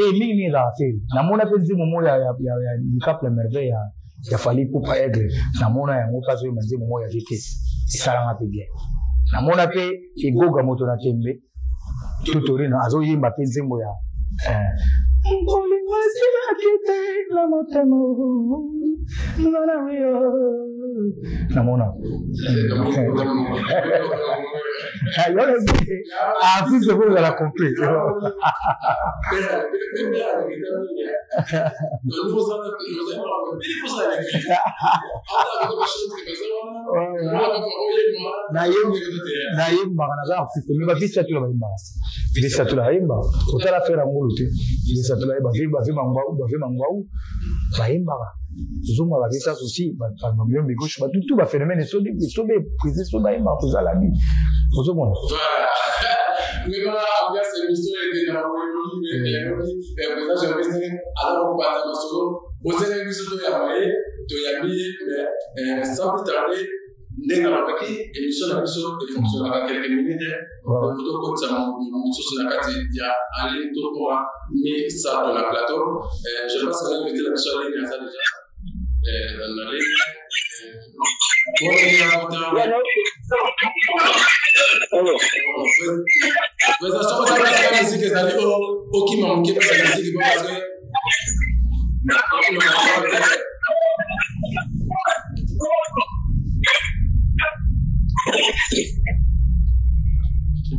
Mingimingi ezalaka Ferre. Namona mpe nzembo moko ya Dicap la Merveille ya Fally Ipupa Aigle. Namona yango mpe azoyemba nzembo moko ya VT, esalanga mpe bien. Namona mpe Egoga moto na tembe Totorino azoyemba mpe nzembo ya bolingo esilaki te na motema ngana yo. Namona artiste po ozala complet. Nayembaka, naza artiste, mais bavisi atula bayembaka, visi atula bayembaka. Otala Ferre ngulu te, visi atula bave mangwau, bave mangwau bayembaka. Ozomona bavisa aussi bamiyombi gauche, batutu baphénomène esobe esobe prise so bayembaka, tozala bi ozomona. Vraiment, ambiance émission ete na boyoli président Gervais aza kopata masolo. Bosengai biso toyamba ye, toyambi ye. Mais sans plus tarder, ndenge alobaki, émission na biso efonctionnaka quelques minutes, tokotisa mosusu na kati ya en ligne. Tokoma misato na plateau. Je pense que invité na biso en ligne aza déjà na ligne. Boni? Président, soki oza place ya musique ezali, okima moke place ya musique po parce que okima.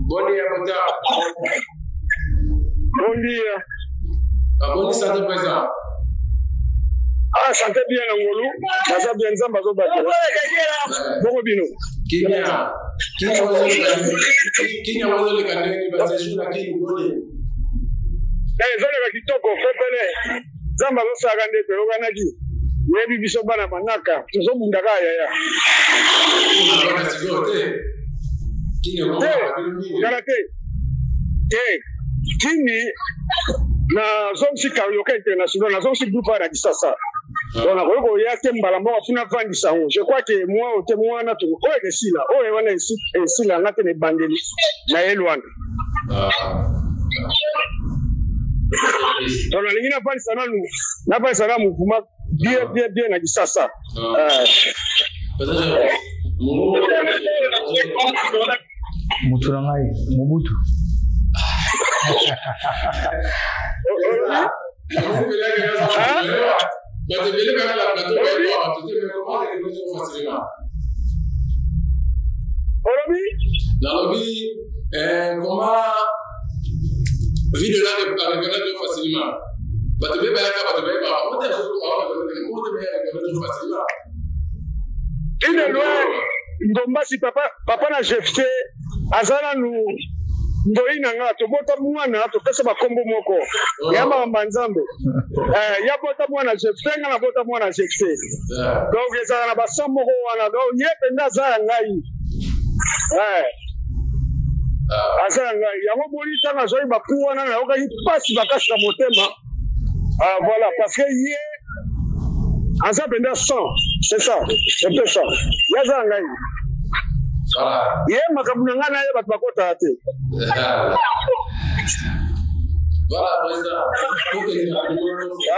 Bom dia, boa tarde. Bom dia. Ah, boni santé, président? Ah, santé bien na ngolu. Naza bien, Nzambe azobatela. Bongo bino? Kimia. Kinya wazoleka ndenge baséjour na Kini, boni? Ezoleka kitoko, pepele. Nzambe azosalaka nde toyokanaki. Oyebi biso bana manaka tozobundaka yaya. Wana sikoyo te. Kini te ekomaka bino mingi. Kala te te, Kini nazongisi Carioca International, nazongisi groupe wana na Kisasa. Donc nakoki koya te mbala moko afuna vandisa yango. Je crois que mwa oyo te mwana to oyo esila oyo wana esila nga te na ebandeli na ye Lwanda. Donc nalingi navandisa nanu, navandisa na mouvement bien bien bien na Kisasa. Président, mongongo. Motu na ngai Mobutu. Bato ebele kaka na plateau bayeba bato te, mais comment reconnaître facilement? Olobi? Nalobi, comment video là reconnaître facilement? Bato mpe bayaka, bato bayebaka bango te, bango te bayaka trop facilement. Une loin Ndombasi, papa, papa na Jefte aza nanu ndoi na nga, tobota mwana, topesa bakombo moko Oh. ya makambo ya Nzambe. Eh, ya bota mwana Jefte, nga na bota mwana Jefte, donc ezalaka na basa moko wana. Donc ye mpenza aza ya ngai. Eh, aza ya ngai. Yango boni ntango azwaki baku wana, nayokaki mpasi makasi na motema. Ah, voilà, parce que ye aza mpenza sang, c'est ça, c'est peu ça. Ye aza ya ngai. Ye makambo na ngai na ye, bato bakotaka te. Voilà, président. Pour que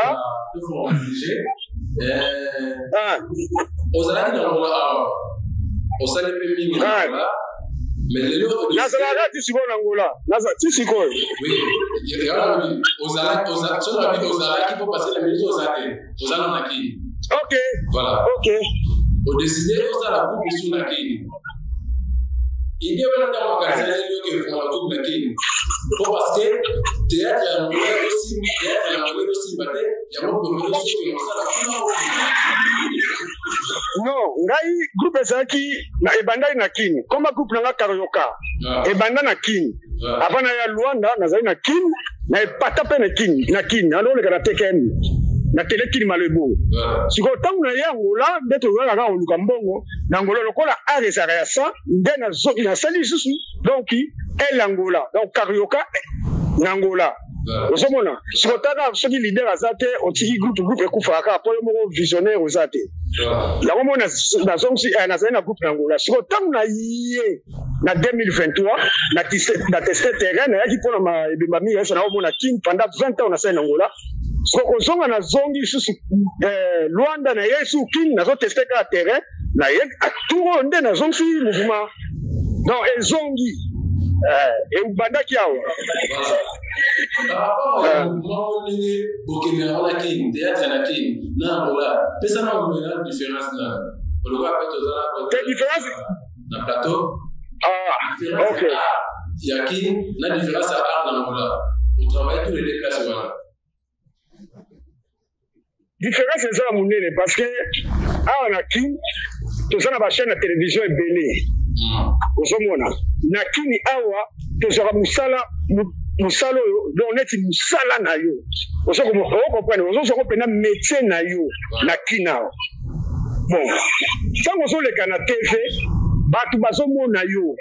Ah? nous sujet. Ah, Ozalaki na Angola awa. Osali mpe mingi na Ah. Angola. Mais lelo Nazalaka ti sikoyo na Angola. Naza ti sikoyo. Oui, yango nalobi ozalaki, soki nalobi ozalaki mpo parce que na minute oza te, oza nano na Kini. Ok. Voilà. Ok. Odécider osala groupe lisusu na Kini. Idée wana, ntango makanisi aleli oke efongola groupe na Kini po parce que théâtre ya Angola ezosimba, théâtre ya Angola ezosimba te, yango préféré soki osala kuna. Non, ngai groupe ezalaki na ebandaki na Kini. Koma groupe na nga Karyoka ebanda na Kini. Avant na ya Luanda, nazali na Kini, na epata mpe na Kini, na Kini aloleka na TKM na tele Kini Malebo. Sikoyo ntango na ye Angola, nde toyaka kaka koluka mbongo na Angola lokola art ezalaka ya sa nde nasali lisusu. Donc el Angola, donc Karyoka na Angola. Ozomona sikoyo, taka soki leader aza te, otiki groupe, groupe ekufaka kaka mpo yo moko visionnaire oza te. Yango moko nazongisi, nazali na groupe na Angola. Sikoyo ntango na ye na 2023, na teste terrain, nayaki mpona ebemba mingi nyonso naomona Kini pendant 20 ans nasali na Angola. Sikoyo kozonga, nazongi lisusu Luanda, na ye su Kini, nazoteste kaka terrain na ye. Tour oyo nde nazongisi mouvement, donc ezongi, ebandaki awa. Par rapport ya mouvement, ndenge bokende yango na Kini, théâtre na Kini na Angola, pesa na omena différence na olokola mpe toza te différence na plateau. Ah, différence ok. ya art ya Kini na différence ya art na Angola, otravaille tous les deux places wana. Différence eza ya monene parce que awa na Kini toza na bachaîne ya télévision ebele. Ozomona na Kini awa tozwaka mosala, mosala oyo donc neti mosala na yo, ocomprendre, ozozwako mpenza métier na yo na Kini awa. Bon, ntango ozoleka na TV, bato bazomona yo,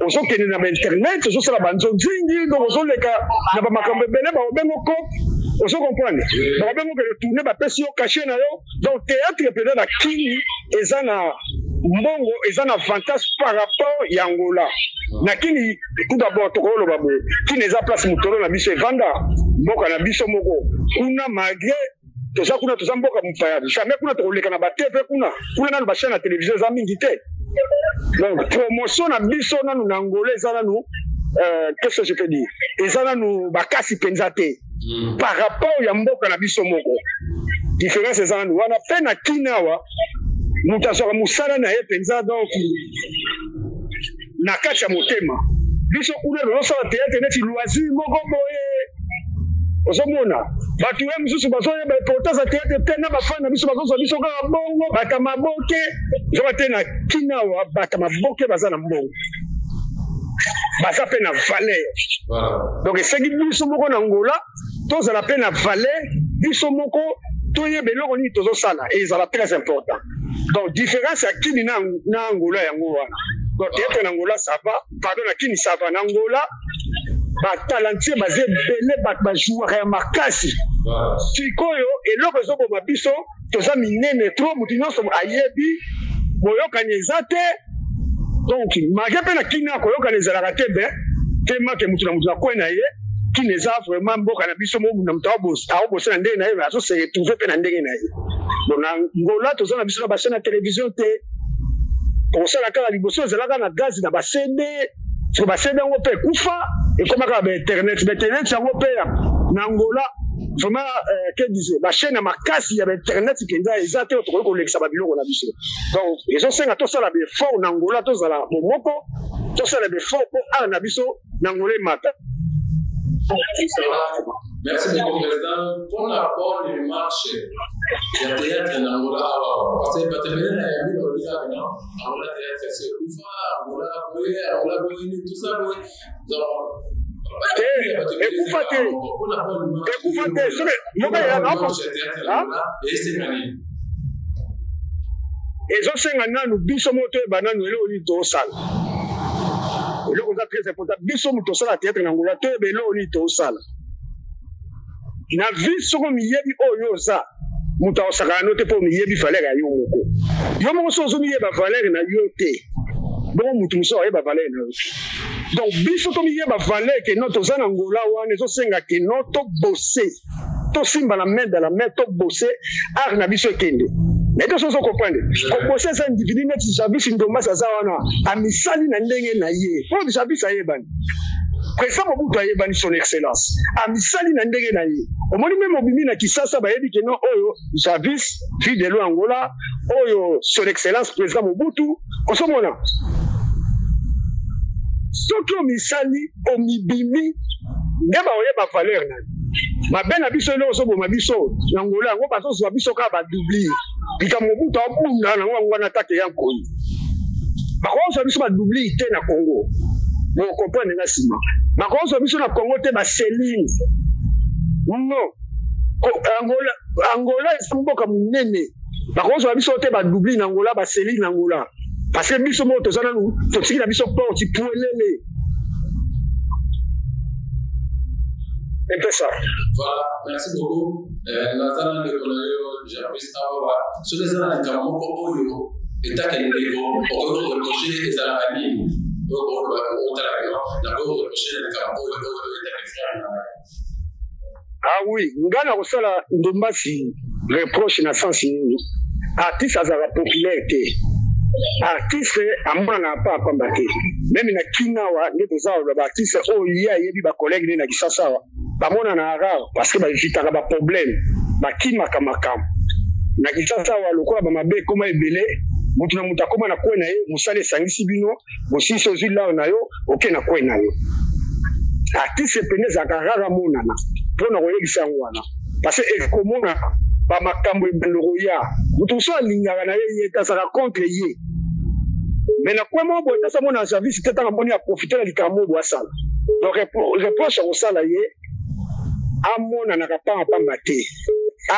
ozokende na bainternet, ozosala banzonzingi, donc ozoleka na bamakambo ebele, bakobenga cop, ozo comprendre, bakobenga okende tourne, bapesi yo cachet na yo. Donc théâtre mpenza na Kini eza na mbongo, eza na avantage par rapport ya Angola. Na Kini, tout d'abord tokoloba boye, Kini eza place motolo na biso evanda, mboka na biso moko. Kuna, malgré toza kuna, toza mboka mopaya, jamais kuna tokoleka na baTV. Kuna, kuna nanu bachaîne ya télévision eza mingi te. Donc promotion na biso nanu na Angola eza nanu, qu'est-ce que je peux dire, eza nanu bakasi mpenza te par rapport ya mboka na biso moko. Différence eza nanu wana. Mpe na Kini awa, moto azwaka mosala na ye mpenza, donc na kati ya motema. Biso kuna tozosala théâtre neti loisir moko boye. Ozomona bato ye mosusu bazoyeba importance ya théâtre te, na bafani na biso bazozwa biso kaka bongo bata maboke. Zoka te, na Kini awa bata maboke baza na mbongo, baza mpe na valeur. Donc esengi biso moko na Angola tozala mpe na valeur, biso moko toyeba eloko nini tozosala, ezala très important. Donc différence ya Kini na Angola yango wana. Donc théâtre na Angola ça va, pardon, na Kini ça va, na Angola batalentueux baza ebele, bato bajouaka ya makasi. Sikoyo eloko ezoboma biso, toza minene trop, motu nyonso ayebi, boyokani eza te. Donc malgré mpe na Kini koyokana ezalaka te, be te make motu na motu na kwe na ye. Kini eza vraiment mboka na biso moko, na moto aobosa na ndenge na ye, azose retrouve mpe na ndenge na ye. Bon, na Angola toza na biso na bachaîne ya télévision te, tokosala kaka liboso ezalaka na gaz na baCD. Siko baCD yango mpe ekufa, ekóma kaka bainternet. Bainternet yango mpe na Angola vraiment, que disait, bachaîne ya makasi ya bainternet mpenza eza te oyo tokoki kolekisa babiloko na biso. Donc ezosenga tosala baeffort na Angola, tozala bomoko, tosala baeffort mpo art na biso na Angola emata. Merci beaucoup, Président. Pour la bonne marche, ya théâtre na Angola awa. Parce que bato ebele na yambi balobi kaka non, Angola théâtre esi ekufa, Angola boye, Angola boye, tout ça boye. Donc, ekufa te, ekufa te. Soki moko ya esenga nini? Ezosenga nanu biso moko toyeba nanu eloko nini tosala. Eloko eza très important, biso moto tosala théâtre na Angola, toyeba eloko nini tosala na vie. Soko miyebi oyo oza, moto akosakana no te, mpo miyebi valeur ya yo moko. Yo moko so ozomiyeba valeur na yo te, bongo moto mosusu akoyeba valeur na yo te. Donc biso tomiyeba valeur ke no toza na Angola wana, ezosenga ke no tobose, tosimba na main dans la main, tobose art na biso ekende. Naye te, sozo comprendre, kobose eza individu neti Javis Ndombasi aza wana, amisali na ndenge na ye, mpo Javis ayebani, président Mobutu ayebani, son excellence amisali na ndenge na ye. Omoni, même obimi na Kisasa, bayebi ke non, oyo Javis Fidelo Angola, oyo son excellence président Mobutu. Ozomona, soki omisali, omibimi, nde baoyeba valeur na yo. Mabe na biso, eloko ozoboma biso na Angola yango, bazozwa biso kaka badoublure. Likambo Mobutu abunda nango yango wana, take ya nkoi, bakozwa biso badoublure te na Congo. Bocomprendre nga nsima, bakozwa biso na Congo te baseline, non. Angola, Angola eza mboka monene, bakozwa biso te badoublure na Angola, baseline na Angola, parce que biso moko toza nanu, totiki na biso porte puelele un peu ça. Voilà, merci beaucoup. Naza na ndeko na yo Jarvis awa. Soki eza na likambo moko oyo etake ndeko okoki koreproche, ezalaka nini? Otala bino, nakoki koreproche na likambo oyo oyo etake frère na ngai. Ah oui, ngai na kosala Ndombasi reproche na sens nini? Artiste azalaka populaire te, artiste amonanaka pa apamba te. Même na kina awa nde toza awa, baartiste oyo ye ayebi, bacollègue nde na Kisasa awa, bamonanaka rare, parce que baevitaka baproblème, bakimaka makambo. Na Kisasa awa, lokola bamabe ekóma ebele, motu na moto akóma na kwe na ye. Mosala esangisi bino, bosilisi, ozwi lare na yo, oke na kwe na yo. Artiste pene ezalaka rare amonana. Mpona koyebisa yango wana, parce que ekomonana bamakambo ebanda koya, moto mosusu alingaka na ye, ye te azalaka contre ye, mais na kwe moko boye tasa mona service te, ntango amoni aprofite na likambo oyo asala. Donc reproche ya kosala ye, amonanaka pamba pamba te,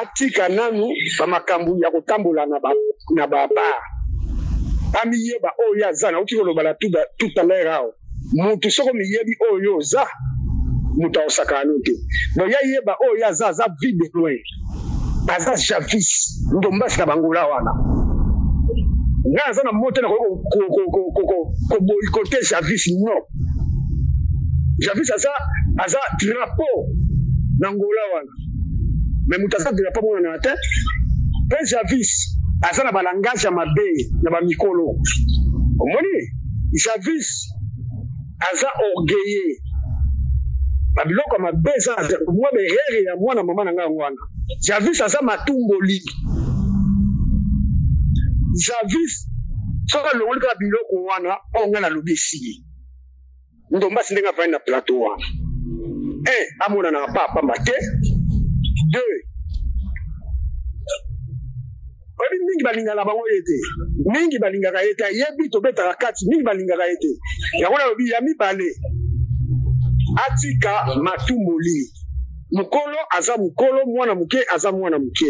atika nanu bamakambo ya kotambola na babar, amiyeba oyo aza. Nauti koloba na tout à l'heure awa, motu soko miyebi oyo oza, moto akosakana no te. Donc ya yeba oyo aza, aza Vue de Loin, aza Javis Ndombasi na bangola wana. Ngai aza na moto, nakoki koboycotter Javis? Non. Javis aza drapeau na Ngola wana, mais moto aza drapeau monana te. Mpe Javis aza na balangage ya mabe na bamikolo. Omoni, Javis aza orgueilleux, babiloko ya mabe eza mwa berere ya mwana mama na ngai yango wana. Javis aza matumboli. Javis soki alongoli kaka biloko wana oyo ngai nalobi, esili. Ndombasi ndenge avandi na plateau wana, un, amonanaka pa pamba te. Deux, oyebi, mingi balingaka bango ye te, mingi balingaka ye te. Ayebi tobetaka kati, mingi balingaka ye te. Yango nalobi ya mibale, atika matumboli. Mokolo aza mokolo, mwana moke aza mwana moke.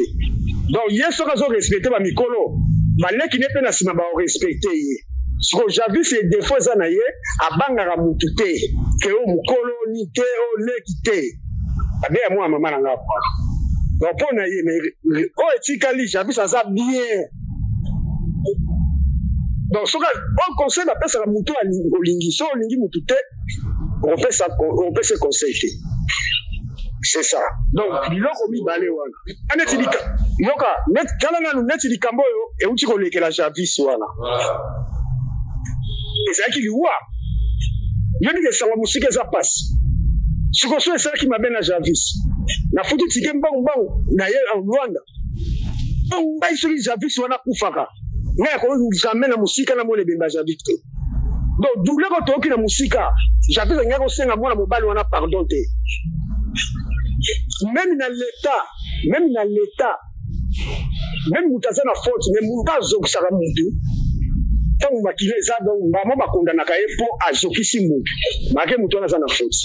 Donc ye soki azorespecte bamikolo, baleki ne mpe na nsima baorespecte ye. Siko Javis, défaut eza na ye, abangaka mutu te, ke o mokolo ni te, o leki te, abe ya mwana mama na nga. Donc mpo na ye, mais oyo etikali, Javis aza bien. Donc soki oyo conseil bapesaka motu, olingi, so olingi motu te, okopesa conseil te. C'est ça. Donc biloko mibale wana, neti yoka, tala nanu neti likambo oyo euti kolekela Javis wana, ezalaki liwa. Yo ndenge esango mosika eza pasi. Sikoyo so esalaki mabe na Javis, nafuti tike mbangu mbangu na ye Rwanda. Ngai soki Javis wana akufaka, ngai akoki jamais na mosika namona ebemba ya Javis te. Donc douleur oyo toyoki na mosika, Javis alingaki kosenga mwana mobali wana pardon te. Meme na l'Etat, meme na l'Etat, meme moto aza na faute, mais moto azokisaka motu ntango makila eza donc bango bakondanaka ye mpo azokisi motu make motu wana aza na faute.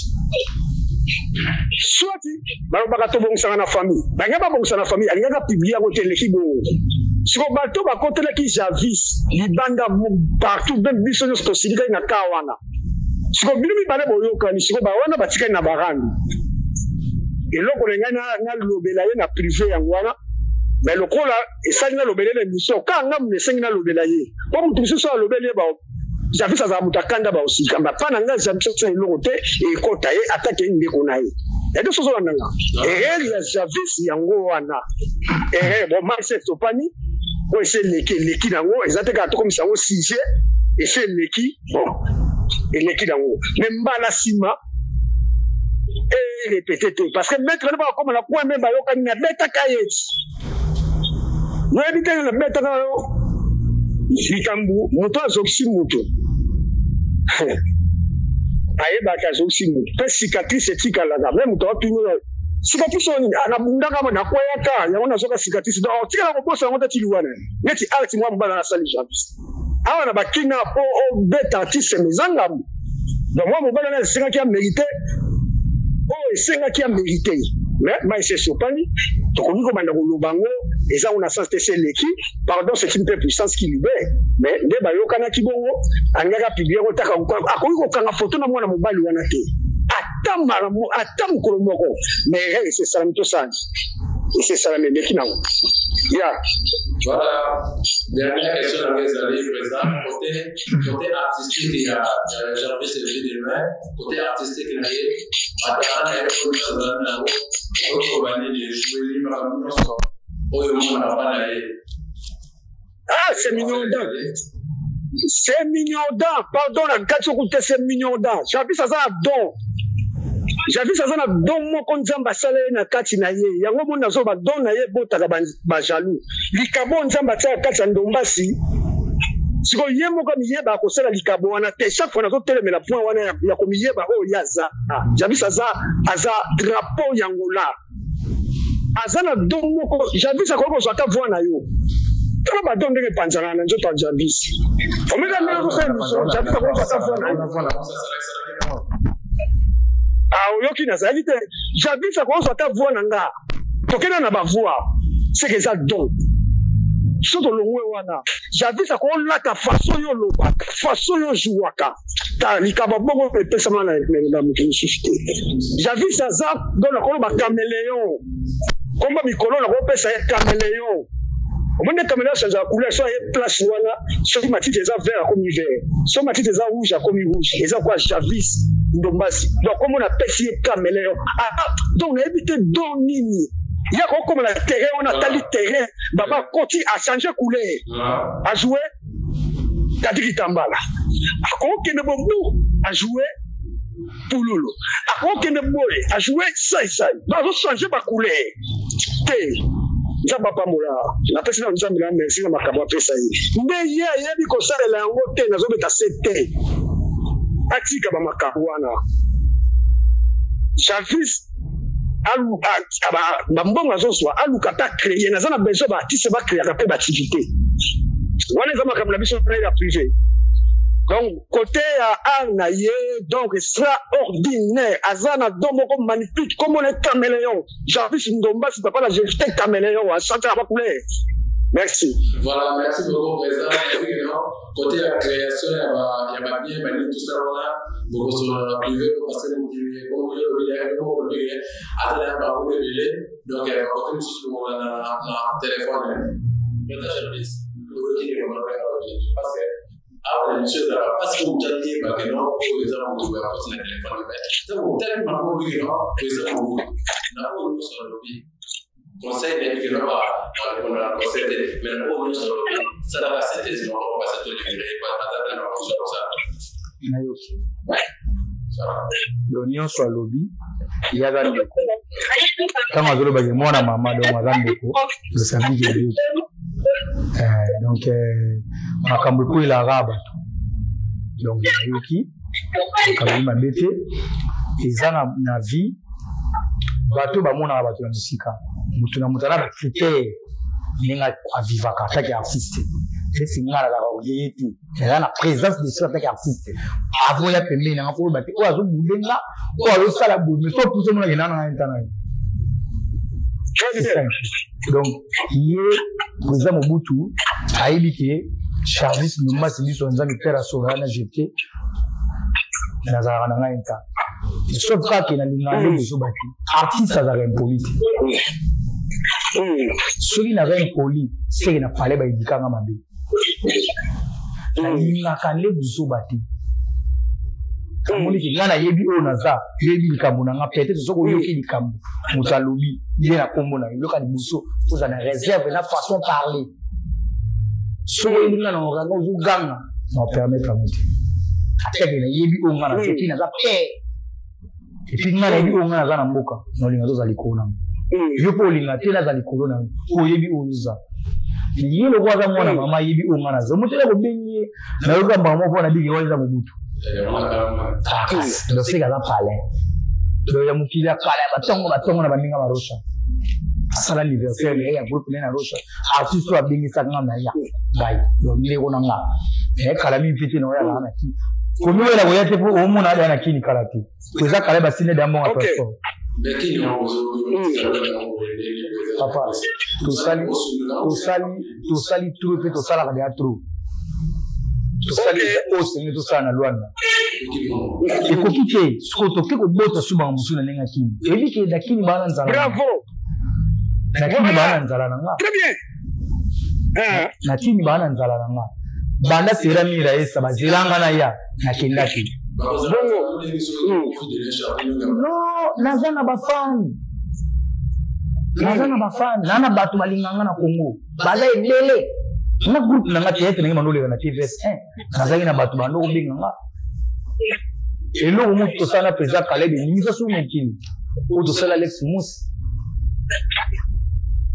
Soit balobaka tobongisaka na famille, bangai babongisa na famille, alingaka publie yango te, eleki bongo. Siko bato bakotelaki Javis libanda partout, meme biso nyonso tosilikaki na kaa wana. Siko bino mibale boyokani, siko bawana batikali na barando. Eloko na ngai nalobela ye na privé yango wana, mais lokola esali nalobela ye na émission, kaka ngai moto esengi nalobela ye, mpo moto mosusu alobeli ye ba Javis azala moto akanda baosika mba pa na ngai Javis asala eloko te ekota ye atake ndeko na ye ete soso olanda nga erreur ya Javis yango wana erreur bon mai se etopani oyo esi eleki eleki nango eza te kaka tokomisa yango sujet esi eleki bon eleki nango mais mbala nsima erepete te parce que maître wana bakokoma na coin me bayokani nabetaka ye oyebi te nabetaka yo likambo moto azokisi moto ayebaka azokisi moto mpe cicatrice etikalaka me moto atuni cicatrice oyo nini nabundaka nakweyaka yango nazoka cicatrice donc otikala kobosa yango te tili wana neti arti mwa mobali asali javis awa na bakina mpo obeta artiste eza ngambo donc mwa mobali wana esengaki ya mérite oyo esengaki ya mérite mais mai se esopani tokoki kobanda koloba yango eza ngo na sens te se eleki pardon c'est une puissance qui libère mais nde bayokanaki bongo alingaki apublie yango taka akoki kokanga foto na mwana mobali wana te ata mbala ata mokolo moko mais erreur esi esalami tosala esi esalami eleki nango ya Voilà, dernière question na ngai ezali président côté côté artistique ya Jarvis Vie de Loin, côté artistique na ye batala na ye oyo azali na yango okoba nini ejoueli makambo nyonso oyo omonaka mpa na ye. Ah, c'est mignon dan. C'est mignon dan. Pardon, na kati okute c'est mignon dan. Jarvis aza na don. Jarvis aza na don moko Nzambe asala ye na kati na ye. Yango moni nazoba don na ye ebotaka ba jaloux. Likabo Nzambe atiaka kati ya ndombasi. Sikoyo ye moko amiyeba akosala likabo wana te. Chaque fois nazotelemela point wana ya komiyeba oyo ye aza. Jarvis aza aza drapeau ya Angola. Aza na don moko Jarvis akoki kozwa ata voix na yo. Tala ba don ndenge epanzana na nzoto ya Jarvis. Omeka ndenge ozosala émission, Jarvis akoki kozwa ata voix na yo. Ah, oyoki nazalaki te. Jarvis akoki kozwa ata voix na nga. Tokenda na ba voix. C'est que eza don. So tolongwe wana. Jarvis akolata façon yo olobaka, façon yo ojouaka. Ta likaba bongo epesama na na moto mosusu te. Javis aza donc nakoloba caméléon. Komba mikolo nakopesa ye caméléon. Omoni nde caméléon achangeaka couleur so aye place wana soki matiti eza vert akomi vert, soki matiti eza rouge akomi rouge. Eza kwa Javis Ndombasi. Donc kombo napesi ye caméléon. Ah, donc nayebi te don nini ye akokoma na terrain wana atali terrain baba akoti achange couleur ajoue Tati Kitambala akokende bobu ajoue pululu akokende boye ajoue saisai bazochange bacouleur te. Nzambe apambola napesi na Nzambe na merci na makambo apesa ye nde ye ayebi kosalela yango te nazobeta se te atika bamakambo wana. Javis bambongo azozwa aluka ata créer naza na besoin baartiste bacréaka mpe baactivité wana eza makambo na biso na ya privé donc côté ya art na ye donc extraordinaire aza na don moko magnifique kombo na caméléon Jarvis Ndombasi papa na Justin caméléon achantaka ba couleur. Merci. Voilà, merci beaucoup président. Côté ya création ya ba ya ba bien ba tout ça wana bokosolola na privé parce que mokili bongo yo lobi ya bongo lobi ata na ba roule ebele donc bakote mosusu bokola na na téléphone président Jarvis oyoki ndeko na ngai alobi parce que awa na émission ezalaka mpasi po moto ayeba ke non oyo eza moto ya koti na téléphone mais ntango otali bango olobi ke non oyo eza moto na oyo nyonso alobi conseil nayebi ke non barépondre na conseil te mais na oyo nyonso alobi salaka synthèse moko parce que tolivre aza na makambo ya kosala. Nayoki do nyonso alobi ye aza ndeko ntango azolobaki mwana mama donc aza ndeko losamiki eyoki donc makambo ekwelaka bato donc nayoki makambo mabe te eza na vie. Bato bamonaka bato na mosika, moto na moto aza na critère ndenge avivaka atake artiste. Esi nga nazalaka orgueilleux te, naza na présence de esprit atake artiste. Avant ya pembeni nanga koloba te oyo azobude nga, oyo azosala boye, mais so opusi omonake nana ngai ntana ye. Donc ye président Mobutu ayebi ke Charles Ndombasi biso Nzambe père asola na jete nazalaka na ngai nta, sauf kaka nalingaka nde bozoba te. Artiste azalaka impoli te. Soki naza impoli, seke na pale baedikanga mabe. Nalingaka nde bozoba te. Namoni ke ngai nayebi oyo naza, yoyebi likambo na nga. Peut-être soki oyoki likambo moto alobi ye na nkombo na yo, yoka liboso, oza na réserve na façon parler. Soki oyebi nga na oranga ozoganga, na opermettre yango te. Atake nayebi oyo nga naza, epuis naza pere, epuis nga nayebi oyo nga naza na mboka. Naolinga toza likolo na yo mpo olinga te naza likolo na yo, oyebi oyo oza. Ye lokola aza mwana mama, ayebi oyo nga naza. Moto eloko obengi ye, nayoka mbala moko na biki wana eza Mobutu. Donc seke aza palin, donc ya mokili ya kala ya batongo batongo na baninga barosha. Asala anniversaire na ye ya groupe na ye na Rosha. Artiste oyo abengisaka nga na ya ngai, donc ndeko na nga kala mingi mpe te na oyo alaka na kini komi oyo na koya te mpo omona aya na kini kala te, po eza kala basinde da mbongo ya transport. Papa, tosali tosali tosali trop mpe tosalaka deya trop. Tosali oyo senge tosala na Lwanda ekoki te. Sikoyo toke kobota subaka mosusu na ndenge ya kini. Eyebi ke na kini baa na nzala. Bravo. Na kini baa na nzala na nga. Très bien. Na kini baa na nzala na nga. Banda sera mira esa bazelanga na ya nakendaki. Bongo. Non, naza na bafani, naza na bafani, naa na bato balinganga na Congo, baza ebele. Na groupe na nga théâtre ndenge bandoleka na TVS 1, nazalaki na bato bando kobenga nga. Eloko moto tosala na président Caleb eningisa so mokili oyo tosala Alex Musi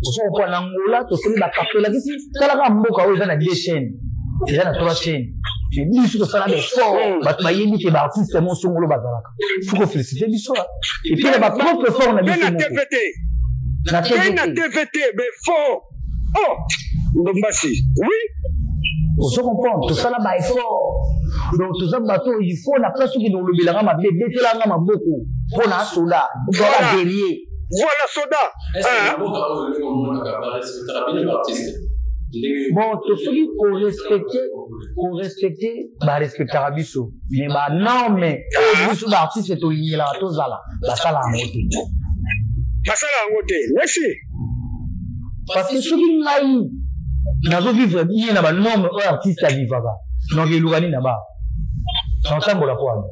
osokokoa na Angola, tosali bakapelakisi. Talaka mboka oyo eza na deux chaînes, eza na trois chaînes, mais biso tosala baeffort. Bato bayebi ke baartiste mo songolo bazalaka, faut kofélicité biso. Et puis na bapropre effort na biso moko na TVT, na TVT befort. Oh Ndombasi, oui. Ozo comprendre, tosala baeffort. Donc toza bato, il faut na place okende kolobelanga mabe, betelanga maboko mpo na soda dola guerrier. Voilà, soda. Bon, tosoki korespecte, korespecte, barespectaka biso, mais banorme oyo biso baartiste tolingelaka tozala, basala yango te. Basala yango te, merci. Parce que soki ngai nazovivre bien na banorme oyo artiste avivaka, donc eluka nini na ba naotambola po wana?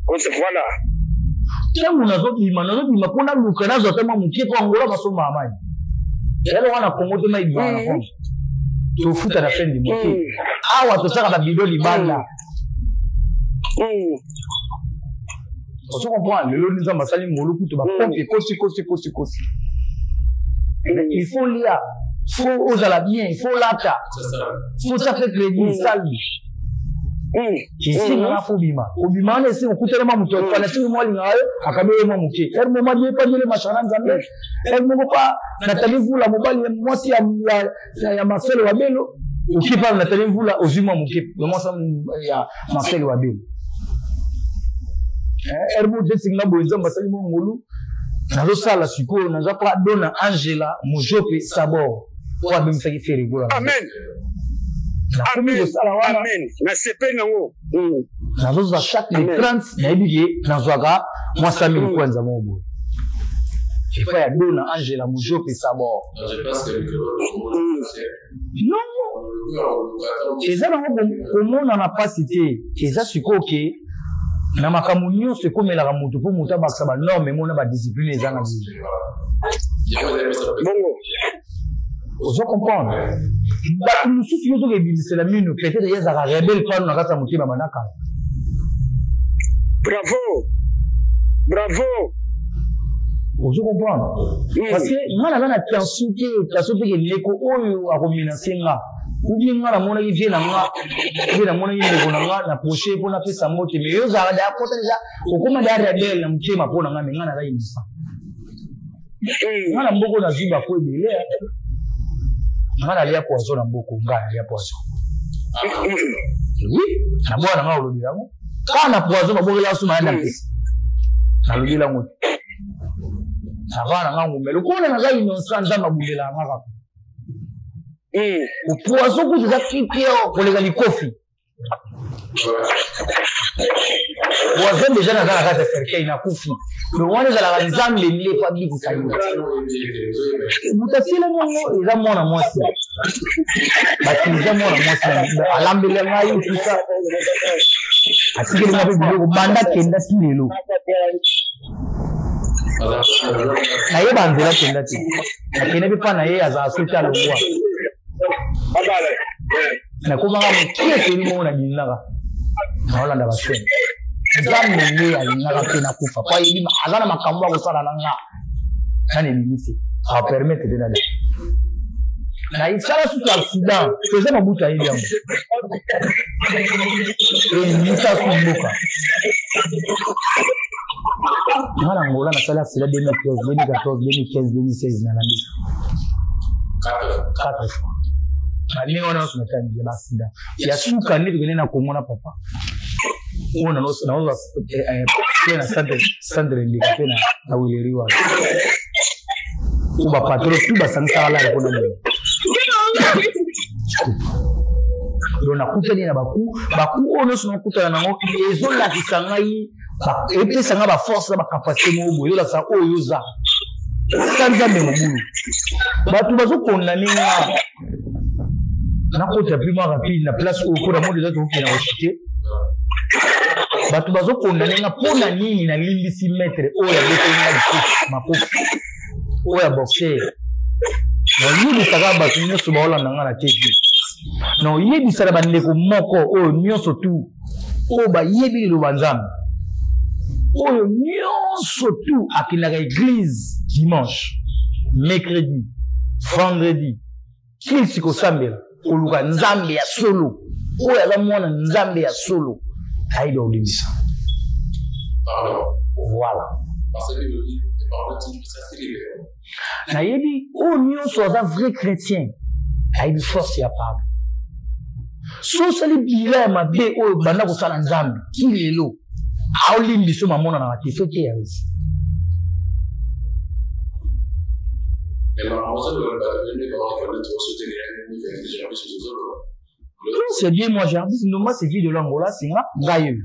Voilà. Ntango nazobima, nazobima mpo naluka nazwa ata mwa moke, mpo Angola basombaka mai. Eloko wana Kongo te, mai ebimaka na pompe, tofuta na fin du mois te. Awa tosaka babido libanda. Ozo comprendre, lelo Nzambe asali ngolu, kutu bapompe ekosi kosi kosi kosi. Il faut lia, faut ozala bien, il faut lata, faut tia mpe crédit sali. Esengaka fo bima, kobima wana esenga okutana mwa moto fanatique mwa alingaka yo, akabi yo mwa moke. Ere moma die epandele mashana Nzambe, ere moko pa Nathalie Mvula, mobali mwasi ya Marcel Wabelo. Oki pa Nathalie Mvula, ozwi mwa moke, mwasi ya Marcel Wabelo. Ere moko desinga boye, Nzambe asali mwa ngolu, nazosala sikoyo, naza pa dona Angela Mujope Sabor oyo abengisaki Ferre Gola. Amen. Nakomi kosala wana. Nasepeli nango. Nazozwa chaque le 30, nayebi ke nazwaka mwa 100 000 kwanza moko boye epai ya dona Angela Mujope Sabor. Non, eza nango komonana mpasi te. Eza sikoyo ke na makambo nyonso ekomelaka moto mpo moto abakisa banorme mona badiscipline ezanga nini. Bongo. Ozo comprendre, bato mosusu yo soki ebimisela mino, peut-être ye azalaka rebelle pano na kati ya motema bandakala. Bravo, bravo. Ozo comprendre, parce que nga naza na tension te, tension te ke ndeko oyo akomenase nga. Ou bien nga namonaki vie na nga, vie namonaki ndeko na nga na proche mpo napesa mbote, mais yo ozalaka deya kota deja okoma deya rebelle na motema mpo na nga, mais nga naza innocent. Nga na mboko nazwi bako ebele, nga nalia poison na mboko, nga nalia poison. Oui, na bwana nga olobela yango kaka na poison babokela suma ya ndakisi nalobela yango te navaa na nga ngume lokola naza innocent, Nzambe abundelaka nga kaka. Poison kutu eza pipio koleka likofi. Poison deja naza na kati ya cercueil, nakufi, mais wana ezalaka Nzambe nde po abikisa yo. Moto atielami yango eza mwana mwasi, batiliza mwana mwasi alambeli ngai tusa, atikeli nga mpe biloko banda kenda ti lelo nayeba nzela kenda te, nakende mpe mpa na ye azala soki alongwa nakomaka mokie eteli moko nalingaka naolanda basene. Nzambe nde alingaka mpe nakufa po ayebi aza na makambo ya kosala na nga nani elingi te apermettre te nani na esala susu accident toza Mabutu ayebi yango elingisa su mboka nga na Angola nasali accident 2013, 2014, 2015, 2016, nalandi 4 fois baninga wana nyonso natangi ya baaccident. Ya suka nde tokende na Kongo na papa oyo naozwa pe na centre ndeka mpe na wileri wana oyo bapatro tu basangisaka lala mpona nini. Donc nakutani na baku baku oyo nyonso nakutana nango ezolakisa ngai, epesa ngai baforce na bacapacité moko boye, ezolakisa oyo oza sa Nzambe mobulu. Bato bazokondane nga nakota plus mwa rapide na place oyo mpona mo deja tokokende na kochite. Bato bazokondane nga mpo na nini nalimbisi maître oyo abeteli nga lisusu makofi oyo ya boxer. Nayebisaka bato nyonso baolanda nga na TV, na oyebisa na bandeko moko oyo nyonso tu oyo bayebi liloba Nzambe, oyo nyonso tu akendaka église dimanche, mercredi, vendredi, kilisi kosambela, koluka Nzambe ya solo, oyo aza mwana Nzambe ya solo ayebi akolimbisa. Voilà, nayebi oyo nyonso aza vrai chrétien ayebi force ya pardon. So osali bila ya mabe oyo banda kosala Nzambe ti lelo aolimbi so mamonanaka te soki ya osi. Mais malheureusement, le bato soutenir C'est bien moi, Jarvis Noma, c'est vie de l'Angola, c'est nga ngai oyo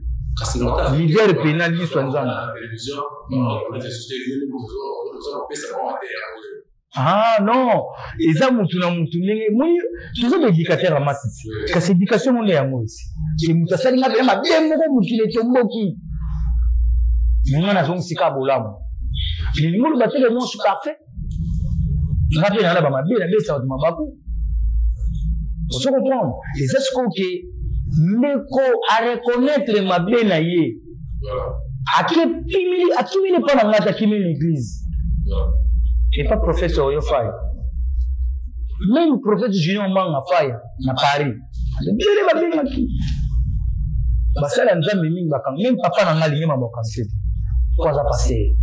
leader pena liso ya Nzambe. Ah non, eza mutu na mutu ndenge moi toza baéducateur ya masisi, kasi éducation ngo nde yango esi e mutu asali nga pena mabe moko, mokili etomboki nga nazongisika bolamu. Lingi oloba teke moi suis parfait, nga mpe naa na bamabe, nabetisa bato mabaku, ozo comprendre. Eza sikoyo ke ndeko areconnaitre mabe na ye, akimili, akimili mpa na ngai te, akimili na église epa prophète oyo Faya, même prophète Junior Manga Faya na Paris. Ebele babengaki basali ya Nzambe mingi bakanga, même papa na ngai alingi mabokanse te po aza pasteur.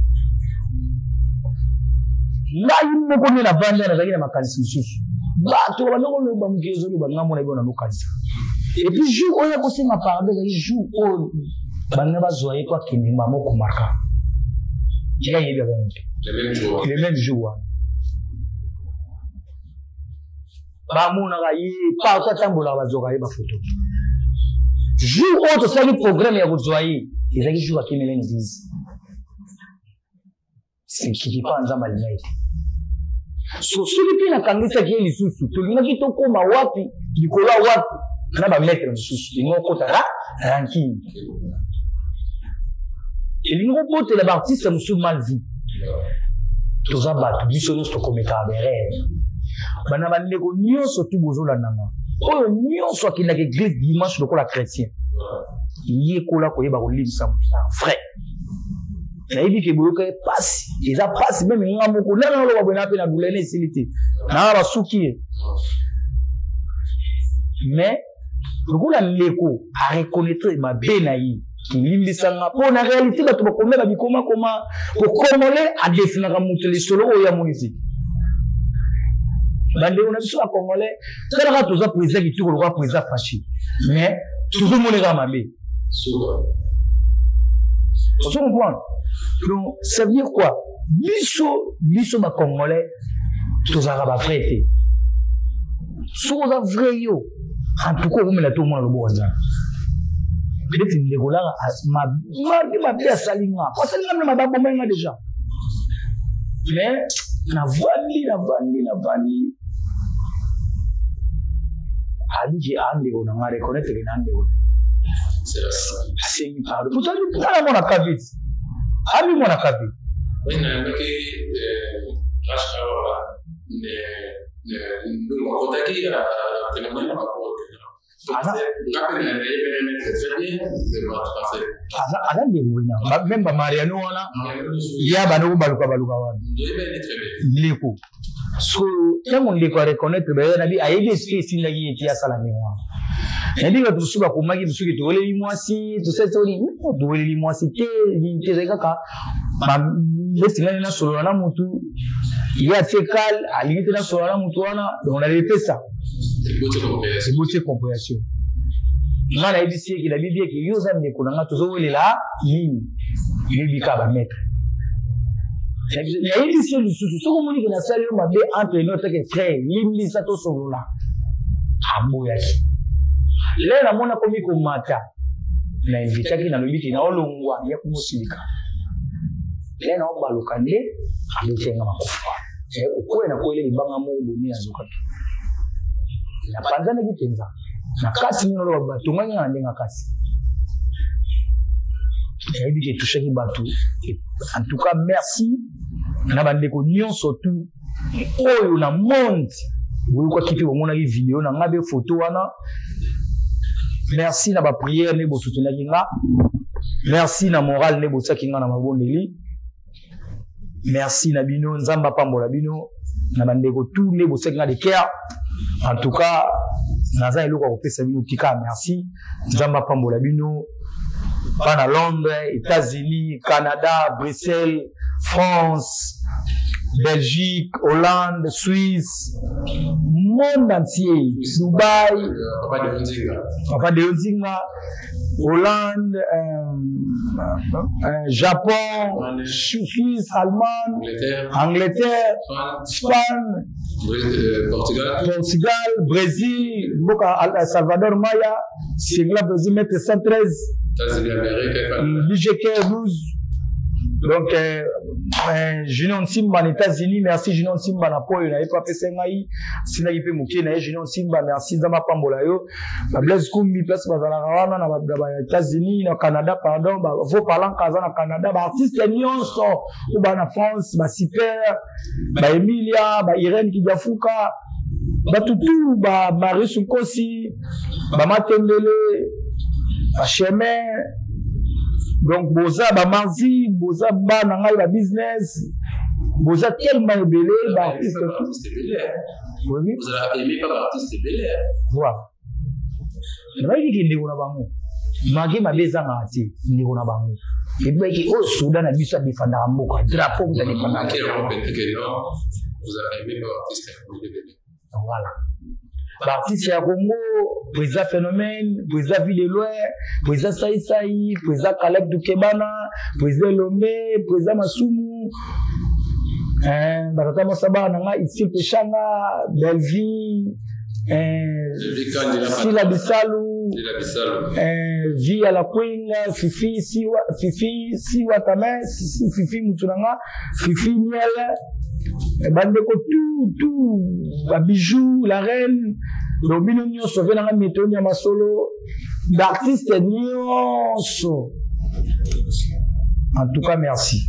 Ngai moko nde navandi, nazalaki na makanisi mosusu, bato babanda koloba mokili ezoloba, ngai mona yebi nanokanisa. Et puis jour oyo akosenga pardon ezali jour oyo balinga bazwa ye po akende mama okomaka ye ayebi yango te. Le même jour wana bamonaka ye partout atambolaka, bazwaka ye bafoto. Jour oyo tosalaki programme ya kozwa ye ezalaki jour akimela na église sekikipa. Nzambe alinga ye te. So soki mpe nakangisaki ye lisusu, tolingaki tokóma wapi likolo ya wapi na bamaître mosusu, elingi okota ra rankine, elingi kobotela baartiste mosusu mal vie. Toza bato, biso nyonso tokometaka berere. Bana bandeko nyonso tu bozolandanga, oyo nyonso akendaka église dimanche lokola chrétien, yekola koyeba kolimbisa motu na vrai. Nayebi ke boyoka ye pasi, eza pasi. Même nga moko nana oloba boye na mpe na douleur na esili te, naa basuki ye. Mais lokola ndeko areconnaitre mabe na ye, kilimbisa nga, mpo na réalité bato bakomela bikomakoma, po congolais adefinaka moto lisolo oyo amoni te. Bandeko na biso bacongolais, talaka, toza président kitoko lokola président Fatshi, mais tozomoneka mabe. Ozo comprendre? Donc ça veut dire quoi? Biso bacongolais tozalaka bavrai te. Soki oza vrai yo, en tout cas okomela te, omona loboko nzambe. Neti ndeko laka mabe, mabe asali nga, po asali nga mna mabe, abomai nga déjà. Mais navandi, navandi, navandi, abiki andeko na nga, reconnaître ke na ndeko na ye, asengi pardon. Pourtant tala mwana kaviti, abi mwana kavi. Oui, nayambaki Rachel ndungu akotaki témoignage par rapport. Nga mpe nayebi maître très bien. Aza ndeko na même bamariano wana ya bandoko baluka baluka wana ndeko. So ntango ndeko areconnaitre, baye nabi ayebi esika esindaki ye ti asala ndenge wana. Nayebi bato mosusu bakomaki mosuki toweleli mwasi, tosali toweleli mwasi te nini te. Ezali kaka neti ngai nasolola na mutu, ye atie kal, alingi te nasolola na mutu wana. Donc nalepesa eboti compréhension. Nga nayebisi eke nabibi eke yo oza ndeko na nga, tozowelela nini? Yoyebi kaka bamaître. Nayebisi yo lisusu, soki omoni ke nasali yo mabe entre nous teke frère, limbisa, tosolola. Aboyaki. Lelo namoni akomi komata na invitaki, nalobi ke naolongwa ya komosilika le naobaluka nde abetenga makufa okwela nakwele libanga moko boni, nazokaki, napanzanaki mpenza na kati. Nini oloba? Batongaki nga na ndenge kasi nayebi ke etouchaki bato. En tout cas merci na bandeko nyonso tu oyo na monde boyokaki mpe bomonaki video na ngai mpe foto wana. Merci na baprière nde bosutenaki nga, merci na morale nde botiaki nga na mabondeli. Merci na bino, Nzambe apambola bino na bandeko tu nde botiaki nga de cœur. En tout cas naza eloko ya kopesa bino tika merci, Nzambe apambola bino. Bana Londres, États-Unis, Canada, Bruxelles, France, Belgique, Hollande, Suisse, monde entier, Dubaï, Papa de Ozinga, Hollande, Japon, Suisse, Allemagne, Angleterre, Angleterre, Espagne, Portugal, Portugal, Brésil, Mboka Salvador Maya, Singla Brésil, Maître 113, États-Unis Amérique, BGK 12. Donc Junior Nsimba na États-Unis, merci Junior Nsimba na poyo na ye mpe apesa ngai, asindaki mpe moke na ye. Junior Nsimba, merci, Nzambe apambola yo. Bablaise Kumbi, place bazalaka wana na ba États-Unis, na Canada, pardon, vo Palanka aza na Canada, baartiste nyonso oyo baa na France, basiper, baemilia, bairene Kidiafuka, bato tu, bamarius Nkosi, bamatembele, bachemin. Donc boza bamarzi, boza bana ngai ba business, boza tellement ebele baartiste. Voilà, nabayiki ndeko na bango make mabe ezangaka te. Ndeko na bango ebaki oyo soda na biso adefandaka mboka, drapeau moto adefandaka. Voilà, baartiste ya Congo, président Phénomène, président Ville de Loin, président Saisai, président Caleb Dukebana, président Lombe, président Masumu, batata mosaba na nga Isil Peshanga, Bellevie, Sila Bisalu, Via la Queen, Fifi Siwa, Fifi Siwa Tame, Fifi mutu na nga, Fifi Miel, bandeko tout tout, babijou la reine. Donc bino nyonso ve nanga metoni ya masolo, baartiste nyonso, en tout cas merci.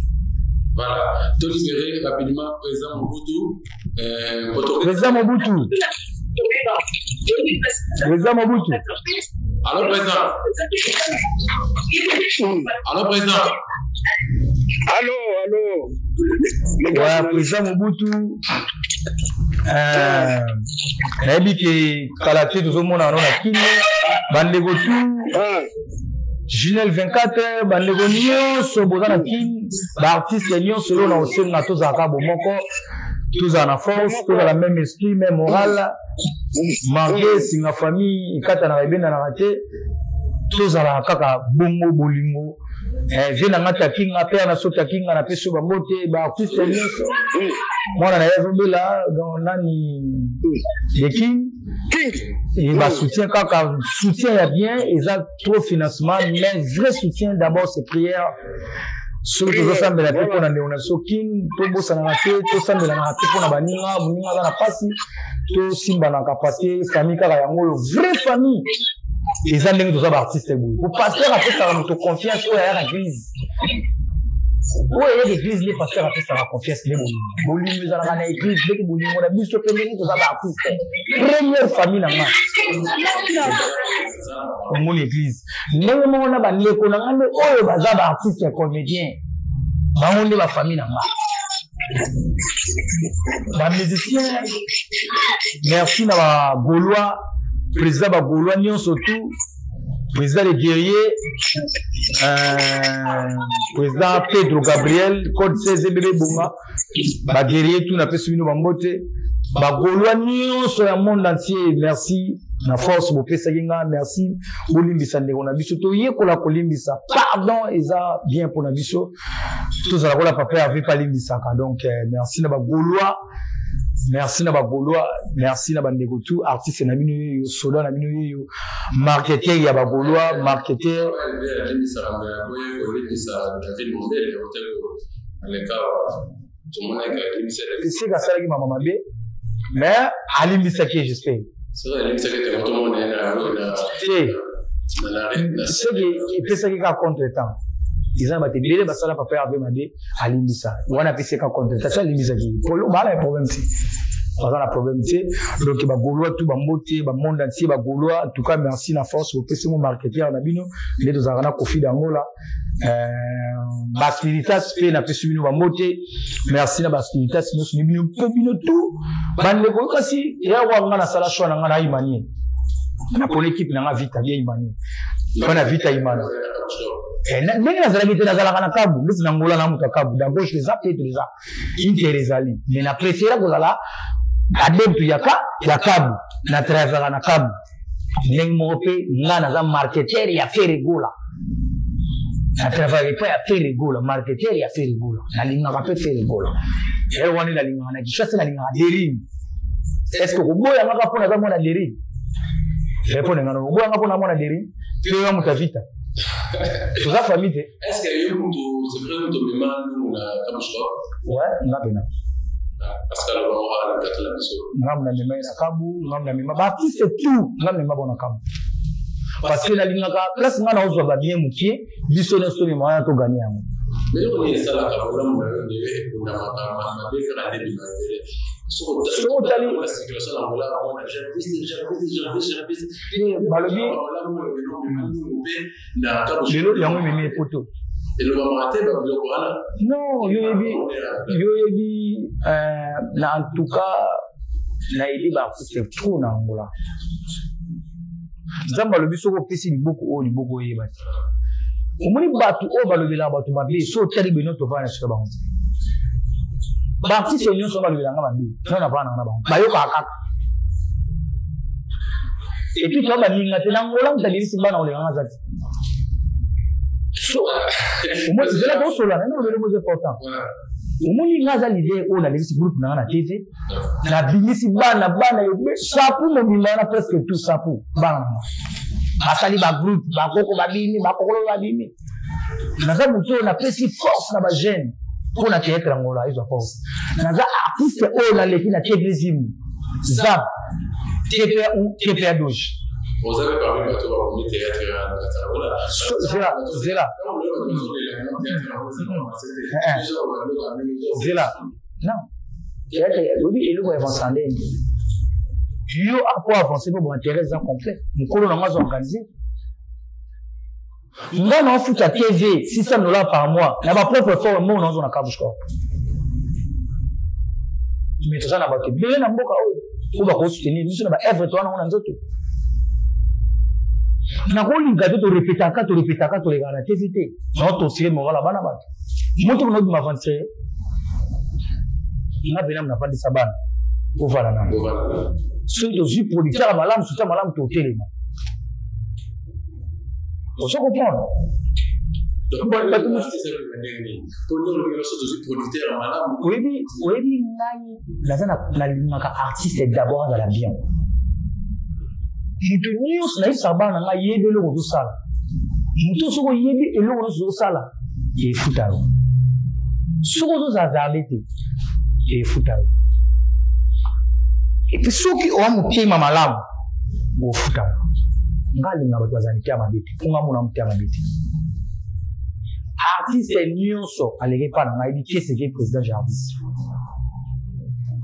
Voilà, tolibéré rapidement président Mobutu. Président Mobutu, président Mobutu. Allô président, allô président. Allô, allô. Ouais, président Mobutu. Nayebi ke kala te tozomona no na kino bandeko tu Junel 24, bandeko nyonso boza na kin, baartiste nyonso oyo na osenga tozalaka bomoko, tozala na force, tozala même esprit, même moral, malgré singa famille ekatanaka ebendanaka te, tozalaka kaka bongo bolingo. Vie na nga takinga père na so takinga na peso bango te, baartiste nyonso mwana na ye azobela donc nani le king et basoutien kaka soutien ya bien eza trop financement, mais vrai soutien d'abord c'est prière. Soki tozosambela mpe mpo na ndeko na biso king, tobosanaka te, tosambelaka te mpo na baninga, moninga aza na mpasi, tosimbanaka, parce que famille kaka yango oyo vraie famille eza ndenge toza baartiste boye. Po pasteur apesaka moto confiance oyo ayaka église, oyo eyaka église nde pasteur apesaka confiance. Nde bolingo, bolingo ezalaka na église, ndenge bolingo na biso mpe ndenge toza baartiste, première famille na nga omoni église. Ndenge moko na bandeko na nga nde oyo baza baartiste ya comédien, bango nde bafamille na nga. Bamusicien, merci na bagaulois, président bagaulois nyonso tout, président les guerriers, président Pedro Gabriel code 16 bebe bonga, baguerrier tout, napesi bino bambote, bagaulois nyonso ya monde entier. Merci na force bopesaki nga, merci. Bolimbisa ndeko na biso, toyekola kolimbisa, pardon eza bien mpona biso, tozala kola papa Hervé mpe alimbisaka. Donc merci na bagaulois, merci na bagaulois, merci na bandeko tout, artiste na bino yeyo, soda na bino yeyo, marketeur ya bagaulois, marketeur. Esika asalaki mama mabe, mais alimbisaki ye, j'espère te soki epesaki kaka contre temps. Eza na bato ebele basala papa Hervé mabe, alimbisa wana, apesi kaka contre temps, so alimbisaki polo bala ya problème te, baza na problème te. Donc bagaulois tout bambote, bamonde entier bagaulois, en tout cas merci na force bopesi ngo, marketeur na bino nde tozalaka na Kofi d'Angola. Baspiritas mpe napesi bino bambote, merci na baspiritas nyonso ni bino mpe bino tout bandeko. Kasi eyawa nga nasala choix na nga na imanie, napona équipe na nga vita bien imanie mpona vita imana. Ndenge nazalaki te, nazalaka na kabu ndeti na Ngola na moto ya kabu da gauche eza peut-être eza inter ezali, mais na préféra kozala adepte ya ka ya kabu, na travaillaka na kabu. Ndenge moko mpe nga naza marketeur ya Ferre Gola, na travaillaka epai ya Ferre Gola, marketeur ya Ferre Gola, nalingaka mpe Ferre Gola. Ere wana nalingaka na Kinshasa, nalingaka Derine. Est ce que koboyangaka mpo naza mwana Derine? Répondre nga, koboyanga mpo na mwana Derine mpe nga moto ya vita, toza famille te. Est-ce que yo moto, c'est vrai, moto omema lungu na Kabushko? Ouais, nga pena. Parce que aloba ngo na kati na biso. Nga namema ye na kabu, nga namema baartiste tout, nga namema bango na kabu parce que nalingaka place nga naozwa babien mokie, biso nyonso tomema wana toganye yango. Eloko nini esalaka bolamu na yo ndenge ekundamaka, mabe kaka nde bima ebele? Soki otali balobi lelo yango ememi epoto. Elobamaka te babiloko wana. Non, yo yebi, yo yebi, na en tout cas nayebi baartiste trop na Angola. Nzambe alobi soki opesi liboko oyo, liboko oyeba te. Omoni bato oyo balobelaka bato mabe, so otali bino tovanda na sika bango te. Baartiste nyonso balobelanga mabe, no na vanda na bango bayokaka kaka. Et puis toa baninga te na Ngola, moto alelisi bana kolekanga aza te. Omoni zela tosola na nano lelo mozo important. Omoni nga aza leader oyo nalekisi groupe na nga na TV, nabimisi bana, bana ebe sapu mobimba wana, presque tout sapu bana na nga basali bagroupe, bakoko babimi, bakokolo babimi. Naza motu oyo napesi force na bajeune mpo na théâtre Angola ezwa force. Naza artiste oyo naleki na TV Zimu, Zap, TPA ou TPA Doge. Oza mpe parmi bato bakomi théâtre na kati ya Angola. Zela, zela, zela, non, théâtre oyebi eloko ya avance ndenge yo apo avance mpo bointérêt eza complet. Mokolo nango azo organise nga na ofuta TV 600 $ par mois na bapropre effort, mbongo naozwa na Kabushkor. Mais toza na bato ebele na mboka oyo oyo bakosoutenir biso na baevre towana yango na nzoto. Nakolinga te torepetaka torepetaka tolekaka na tv te nao tosire moral ya bana bato moto kuna obima aventurier nga mpena nafandisa bana ovanda nano soki tozwi producteur ya malamu soutien malamu totelema ozo comprendre. Oyebi oyebi ngai naza nalingaka artiste d'abord azala bien. Moto nyonso nayebisaka bana na ngai, yebi eloko ozosala. Moto soki oyebi eloko nyonso ozosala, efuta yo. Soki ozozazarde te, efuta yo. Et puis soki owa motema malamu, ofuta yo. Nga alinga bato bazala mitema mabe te, mpo nga mona motema mabe te. Artiste nyonso aleki mpa na ngai, yebi keseke président Jarvis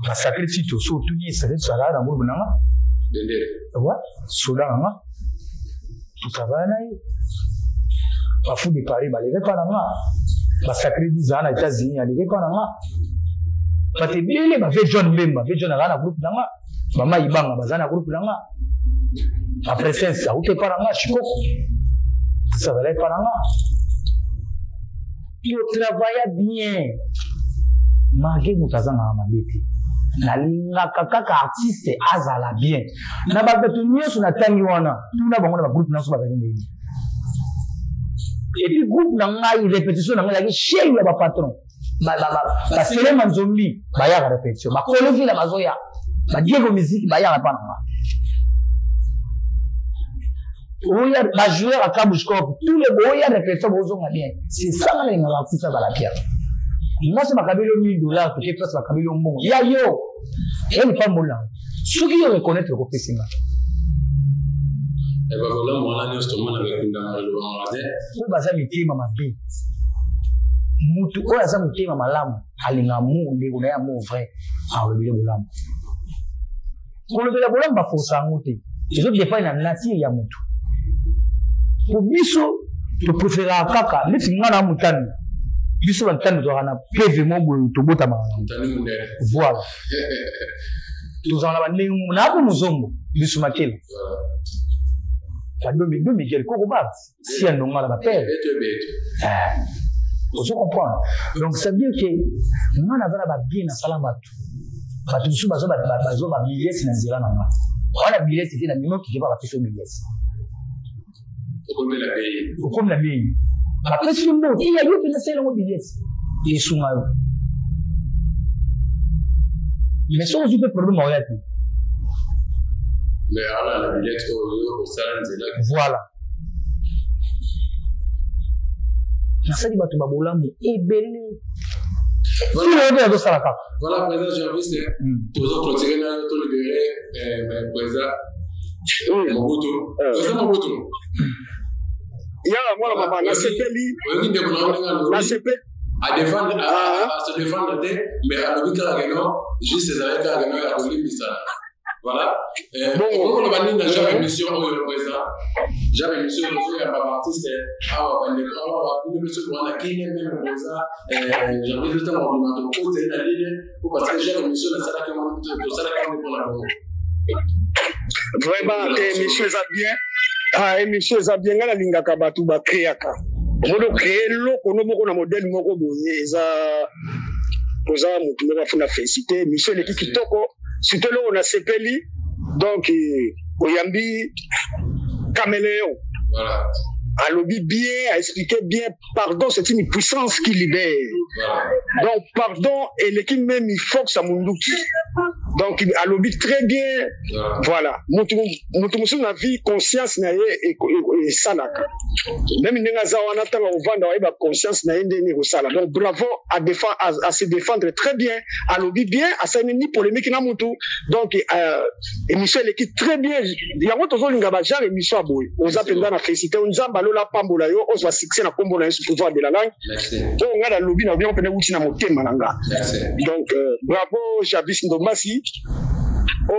basakri tito so otuni ye sacré tito azalaka na groupe nanga wa soda nanga totravaille na ye. Bafou de Paris baleki mpa na nga, basacré dizaa na États-Unis aleki mpa na nga. Bato ebele bave John Mbemba, ve John azala na groupe na nga, mama Ibanga baza na groupe na nga, bapresence auti epa na nga, Shikoko azala epa na nga. Yo travailla bien malgré moto azangaka mabe te. Nalingaka kaka artiste azala bien na bato nyonso natangi wana, tuna bango na bagroupe nyonso bazali ndenge. Et puis groupe na ngai, répétition na ngai ezalaki chaine ya bapatron baselema nzombi bayaka répétition, bakolevila bazoya, badiego musique bayaka mpa na nga, oya bajoueur ya Kabushcop, tous les boya répétition bozonga bien. C'est ça nga nalingaka artiste azala bien. Nga so bakabeli yo 1000 dollars, toke place bakabeli yo mbongo ya yo ya lipambola, soki yo reconnaître kopesi nga. Babolamu wana nyonso tomonaka ekundama elobamaka te. Oyo baza mitema mabe. Mutu oyo aza motema malamu alinga amour ndeko na ye, amour vrai, alobeli bolamu. Kolobela bolamu baforsa yango te, ezodépendre na nature ya motu. Po biso topréféraka kaka neti nga na motani, biso bantani tozalaka na peve mo boye, tobotamaka nango. Voilà, tozala na bandenge mo na bo mozongo biso makela badomi do Miguel koko bart si ya ndonga na bapere, ozo comprendre. Donc ça veut dire que nga naza na babien, nasala bato, bato mosusu bazwa bamiliesi na nzela na nga wana. Bilesi te na mimo kike pa bapesi yo bilesi, okomi na bei, bapesi yo mbongo iya yo mpenza sala yango bilesi esunga yo. Mais soki ozwi mpe problème oya te. Mais ala na bilete oyo osala nzela. Voilà, nasali bato babolamu ebele oyo azosala kaka. Voilà, président Jarvis, tozo clôturer na to libérer président Mobutu, président Mobutu. Ya mwana mama, nasepeli. Oyoki ndeko na yo ndenge alobi. Nasepeli. Adéfendre, ase défendre te, mais alobi kaka ke non, juste ezalaki kaka ke non ya kolimbisana. Voilà, okoloba nini na genre émission oyo, président? Genre émission ozoyamba baartiste awa, bandeko awa, bino biso wana kine même président Janvier ntango kobima tokoteli na line po parce que genre émission nasalaki yango, tosalaki yango mpona bongo. Vraiment émission eza bien. Ah, émission eza bien. Ngai nalingaka bato bacréaka. Omoni, ocréer eloko no moko na modèle moko boye, eza oza motu moko afuna. Félicité, émission eleki kitoko, surtout eloko nasepeli, donc oyambi caméléon. Alobi bien, a expliqué bien. Pardon, c'est une puissance qui libère. Donc pardon eleki même force ya munduki. Donc alobi très bien. Voilà, motu mosusu na vie, conscience na ye esalaka même ndenge aza wana. Ntango akovanda, oyeba conscience na ye ndenge ekosala. Donc bravo, à se défendre très bien. Alobi bien, asali ni polémique na mutu. Donc émission eleki très bien. Yango tozolinga bagenre émission ya boye. Oza mpenza na félicité. Nzambe alola pambola yo, ozwa succès na nkombo na Yesu, pouvoir de la langue. Oyo ngai nalobi na yango mpena euti na motema na nga. Donc bravo Javis Ndombasi. O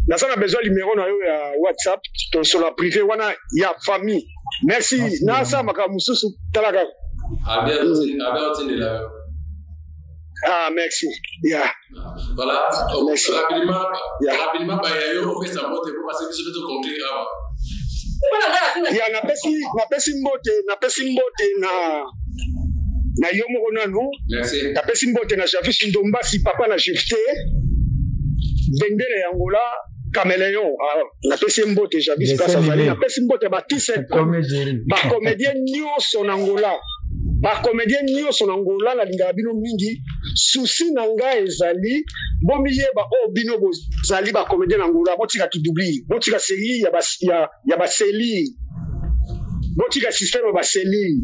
naza na besoin numéro na yo ya WhatsApp, tosola privé wana ya famille. Merci, nasala makambo mosusu, tala kaka. Abe otindela yo. Ah, merci. Yeah. Voilà. Merci. Rapidement, Yeah. rapidement, baya yo opesa mbote po parce que biso mpe toconclure awa. Ya, napesi mbote, napesi mbote na yo moko nanu. Merci. Napesi mbote na Javis Ndombasi, papa na Jefte, bendele ya Angola, Caméléon. Ah, napesi ye mbote Javis Dessin place azali. animé. Napesi mbote ya Batiste, Comme Jerry. bacomédien nyonso na Angola, bacomédien nyonso na Angola, nalingaka bino mingi. Susi na ngai ezali bomiyeba oyo bino bozali bacomédien na Angola, botika kidubli, botika série ya baseli, botika système ya baseli.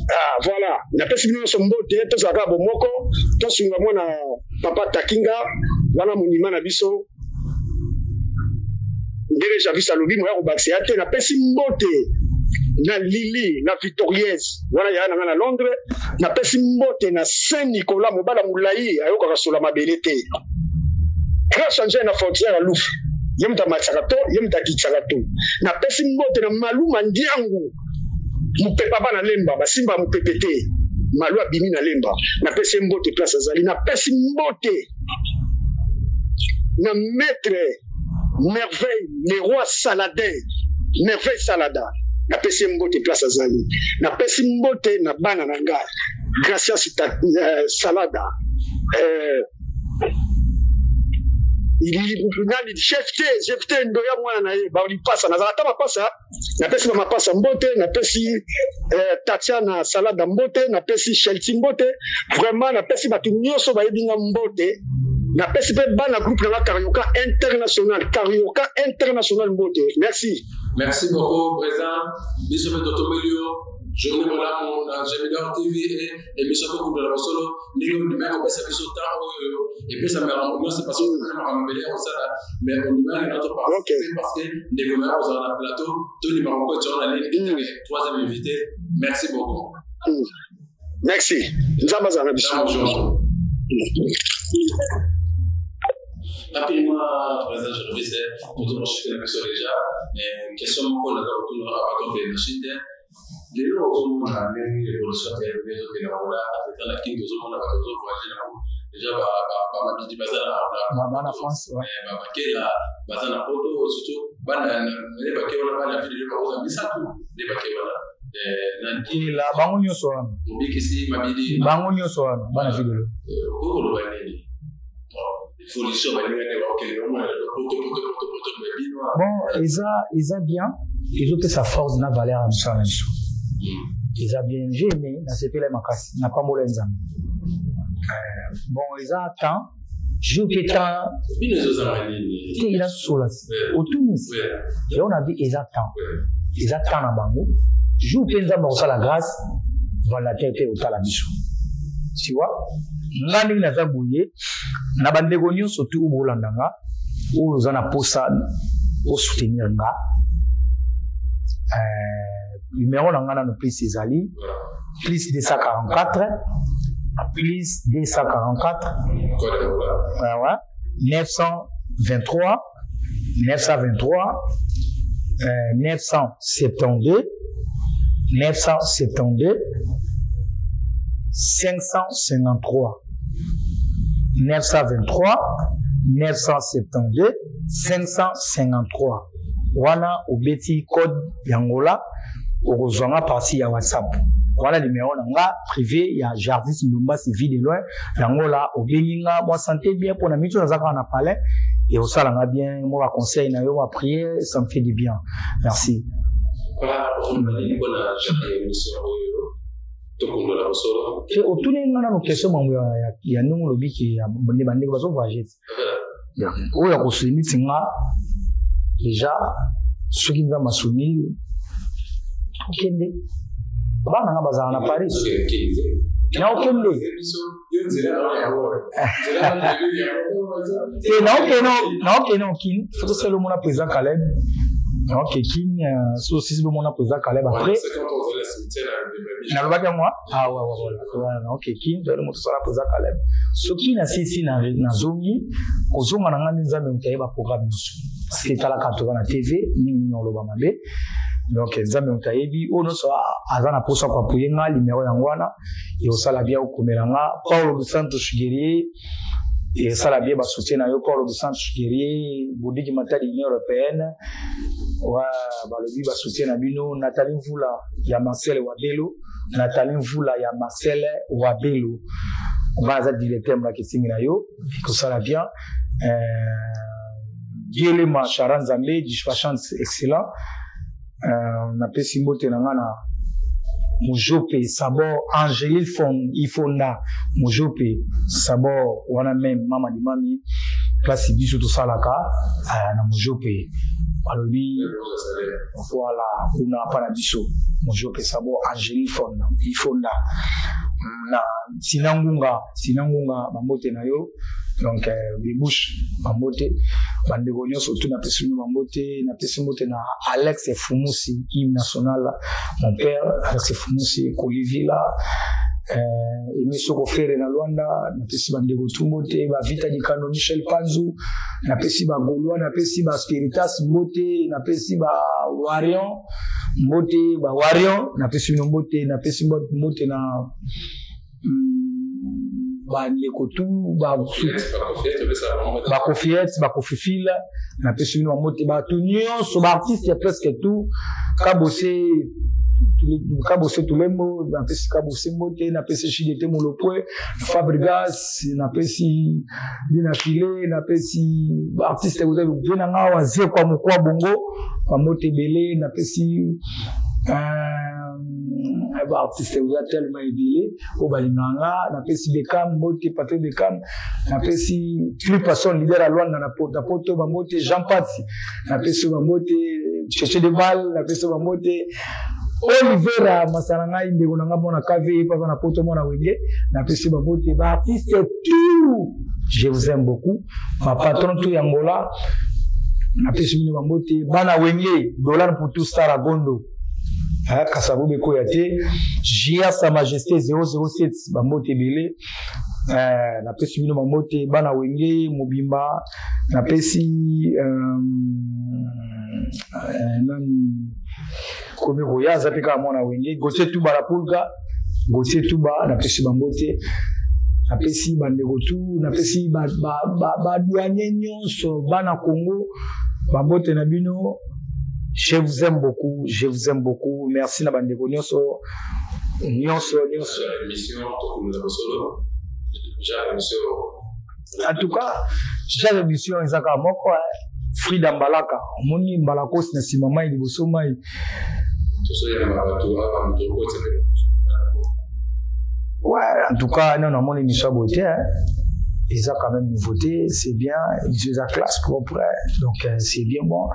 Ah, voilà, napesi bino nyonso mbote, tozala kaka bomoko, tosunga mwana papa Takinga wana monima na biso. Ndenge Javis alobi, moya kobakisa ya te. Napesi mbote na Lili na Victoriese wana yaya na nga na Londres. Napesi mbote na Saint Nicolas, mobala molai ayokaka sola mabele te, grand changeur na frontière ya Lufu, ye moto amatisaka to ye moto akitisaka to. Napesi mbote na Maluma Ndiangu, mopepa bana Lemba basimba mopepe te, Malu abimi na Lemba, napesi ye mbote place azali. Napesi mbote na maître Merveille, le roi Saladin, Merveille Salada, napesi ye mbote place azali. Napesi mbote na bana na nga Gracia Salada, nani, chef te, chef te ndoya mwana na ye balipasa, nazala ata mapasa. Napesi ba mapasa mbote, napesi Tatiana Salada mbote, napesi Shelti mbote, vraiment napesi bato nyonso bayebi nga mbote. Napesi mpe bana groupe na nga Carioca International, Carioca International mbote. Merci. Merci beaucoup, président. Biso mpe totombeli yo journée bolamu na Gemidor TV et émission Tokundola Bosolo. Ndenge ondimaki kopesa biso temps oyo epesamaka nyonso, parce que ozala makambo ebele ya kosala, mais ondimaki na toparticiper parce que ndeko na yo kozala na plateau, tondimaka kokotisa yo na ligne etake troisième invité. Merci beaucoup. Merci, Nzambe azala na biso. Bonjour. Rapidement, président Jervis, tozokoshikela biso déjà. Question moko naza kotuna avant tokende na chute. Lelo ozomona ndenge évolution ya ndenge ezokende na Angola, ata na Kini tozomona bato bazovoyage nango déjà, bamabidi baza na Bana France, ouais. Bakela baza na poto, surtout bana nde bake wana, bana ville bakoza misato nde bake wana na Kila bango nyonso wana. Mobikisi mabidi. Bango nyonso wana bana videlo. Okoloba nini? Évolution baninga nde bakokende, omona lelo poto poto poto poto, mais bino? Bon, eza bien, ezopesa force na valeur ya mosala na biso. Eza bien, j'ai aimé, nasepela makasi, napambola Nzambe. Bon, eza temps jour mpe temps. Bino ezozanga nini? Te, eza sola otuni yango na bi, eza temps, eza temps na bango. Jour mpe Nzambe akosala grâce, valate mpe otala biso. Tu vois, nga ndenge naza boye, na bandeko nyonso tu oyo bolanda nga, oyo oza na posa osoutenir nga, numéro na nga nano plus ezali plus 244, plus 244, ouais, ouais, 923, 923, 972, 972, 553, 923, 972, 553. Wana obeti code ya Angola, okozwa nga partie ya WhatsApp. Wana numéro na nga privé ya Jardis Ndombasi, vie de loin yango la. Obengi nga, mwa santé bien mpona miso, naza kaka na palais et osala nga bien, mwa baconseil na yo, mwa prière, ça me fait du bien. Merci. Voilà, okoloba nini mpona genre ya émission oyo Tokundola Bosolo? Te, otuni nga nano question mambo ya ndenge olobi ke ya nde bandeko bazovoyage oyo ya kosuniti nga déjà. Soki Nzambe asuni, tokende, bana nga bazala na Paris, naokende te, naokende okini so tosala omona président Caleb, naoke kini so osisi bomona président Caleb. Après nalobaki yango awa, naoke kini, toyali moto osala président Caleb. Soki nasisi, nazongi, kozonga na ngai nde Nzambe moto ayeba programme nyonso, parce que etalaka toza na TV mingimingi, oloba mabe. Donc Nzambe moto ayebi oyo nyonso aza na mposa koapuye nga, limero yango wana ekosala bien okomela nga. Paulo dos Santos Guerrier, esala bien basoutien na yo. Paulo dos Santos Guerrier, Bodiki Matadi, Union européenne wa balobi basoutien na bino. Nathalie Mvula ya Marcel Wabelo, Nathalie Mvula ya Marcel Wabelo, nga aza directeur marketing na yo, ekosala bien. Dielema Chara Nzambe, dispachante excellent. Napesi mbote na nga na Mujope Sabor, Angéline Fond, Ifonda Mujope Sabor wana même mama di mami place biso tosalaka na Mujope balobi voilà kuna pa na biso Mujope Sabor, Angéline Fond, Ifonda na Sina Ngunga, Sina Ngunga bambote na yo. Donc bibouche bambote bandeko nyonso tu, napesi bino bambote. Napesi mbote na Alex Fumusi, hymne national, mon père Alex Fumusi Kolivila, Emi Soko Frere na Luanda. Napesi bandeko tu mbote, bavita Dikano, Michel Panzu, napesi bagaulois, napesi baspiritas mbote, napesi bawarion mbote, bawarion napesi bino mbote. Napesi mbote na bandeko tu bakofiete, bakofifila, napesi bino bambote. Bato nyonso, baartiste ya presque tout, Kabose, Kabose Tulembo, napesi Kabose mbote. Napesi Shidete Molopwe, Fabrigas, napesi Bina File, napesi baartiste ve na nga Wazekwa Mokwa Bongo bambote ebele. Napesi baartiste oza tellement ebele oyo balingaka nga. Napesi Bekam mbote, Patrick Bekam, napesi plus personne leader ya Lwanda na Poto bambote. Jean Pati, napesi bambote. Cheche de Bal, napesi bambote. Olivera Masala, ngai ndeko na nga mona KV papa na Poto, mona Wenge, napesi bambote. Baartiste tout, je vous aime beaucoup. Bapatron tout ya Angola, napesi bino bambote. Bana Wenge, Dollar pour tout, Star Gondo Kasabu ekoya te, Jia Sa Majesté 007, bambote ebele. Napesi bino bambote, bana Wenge mobimba. Napesi nani komi koya aza mpe kaka mwana Wenge, Gautier Tuba la Pulga, Gautier Tuba, napesi bambote. Napesi bandeko tu, napesi badouanier nyonso, bana Congo, bambote na bino. Je vous aime beaucoup, je vous aime beaucoup. Merci na bandeko nyonso nyonso nyonso. En tout cas, chaque émission eza kaka moko. Frida Mbalaka, omoni mbalakosi na nsima mai, liboso mai. Ouais, en tout cas, non, non, mon émission beauté, hein. Eza quand même nouveauté, c'est bien, émission eza classe propre, donc c'est bien bon.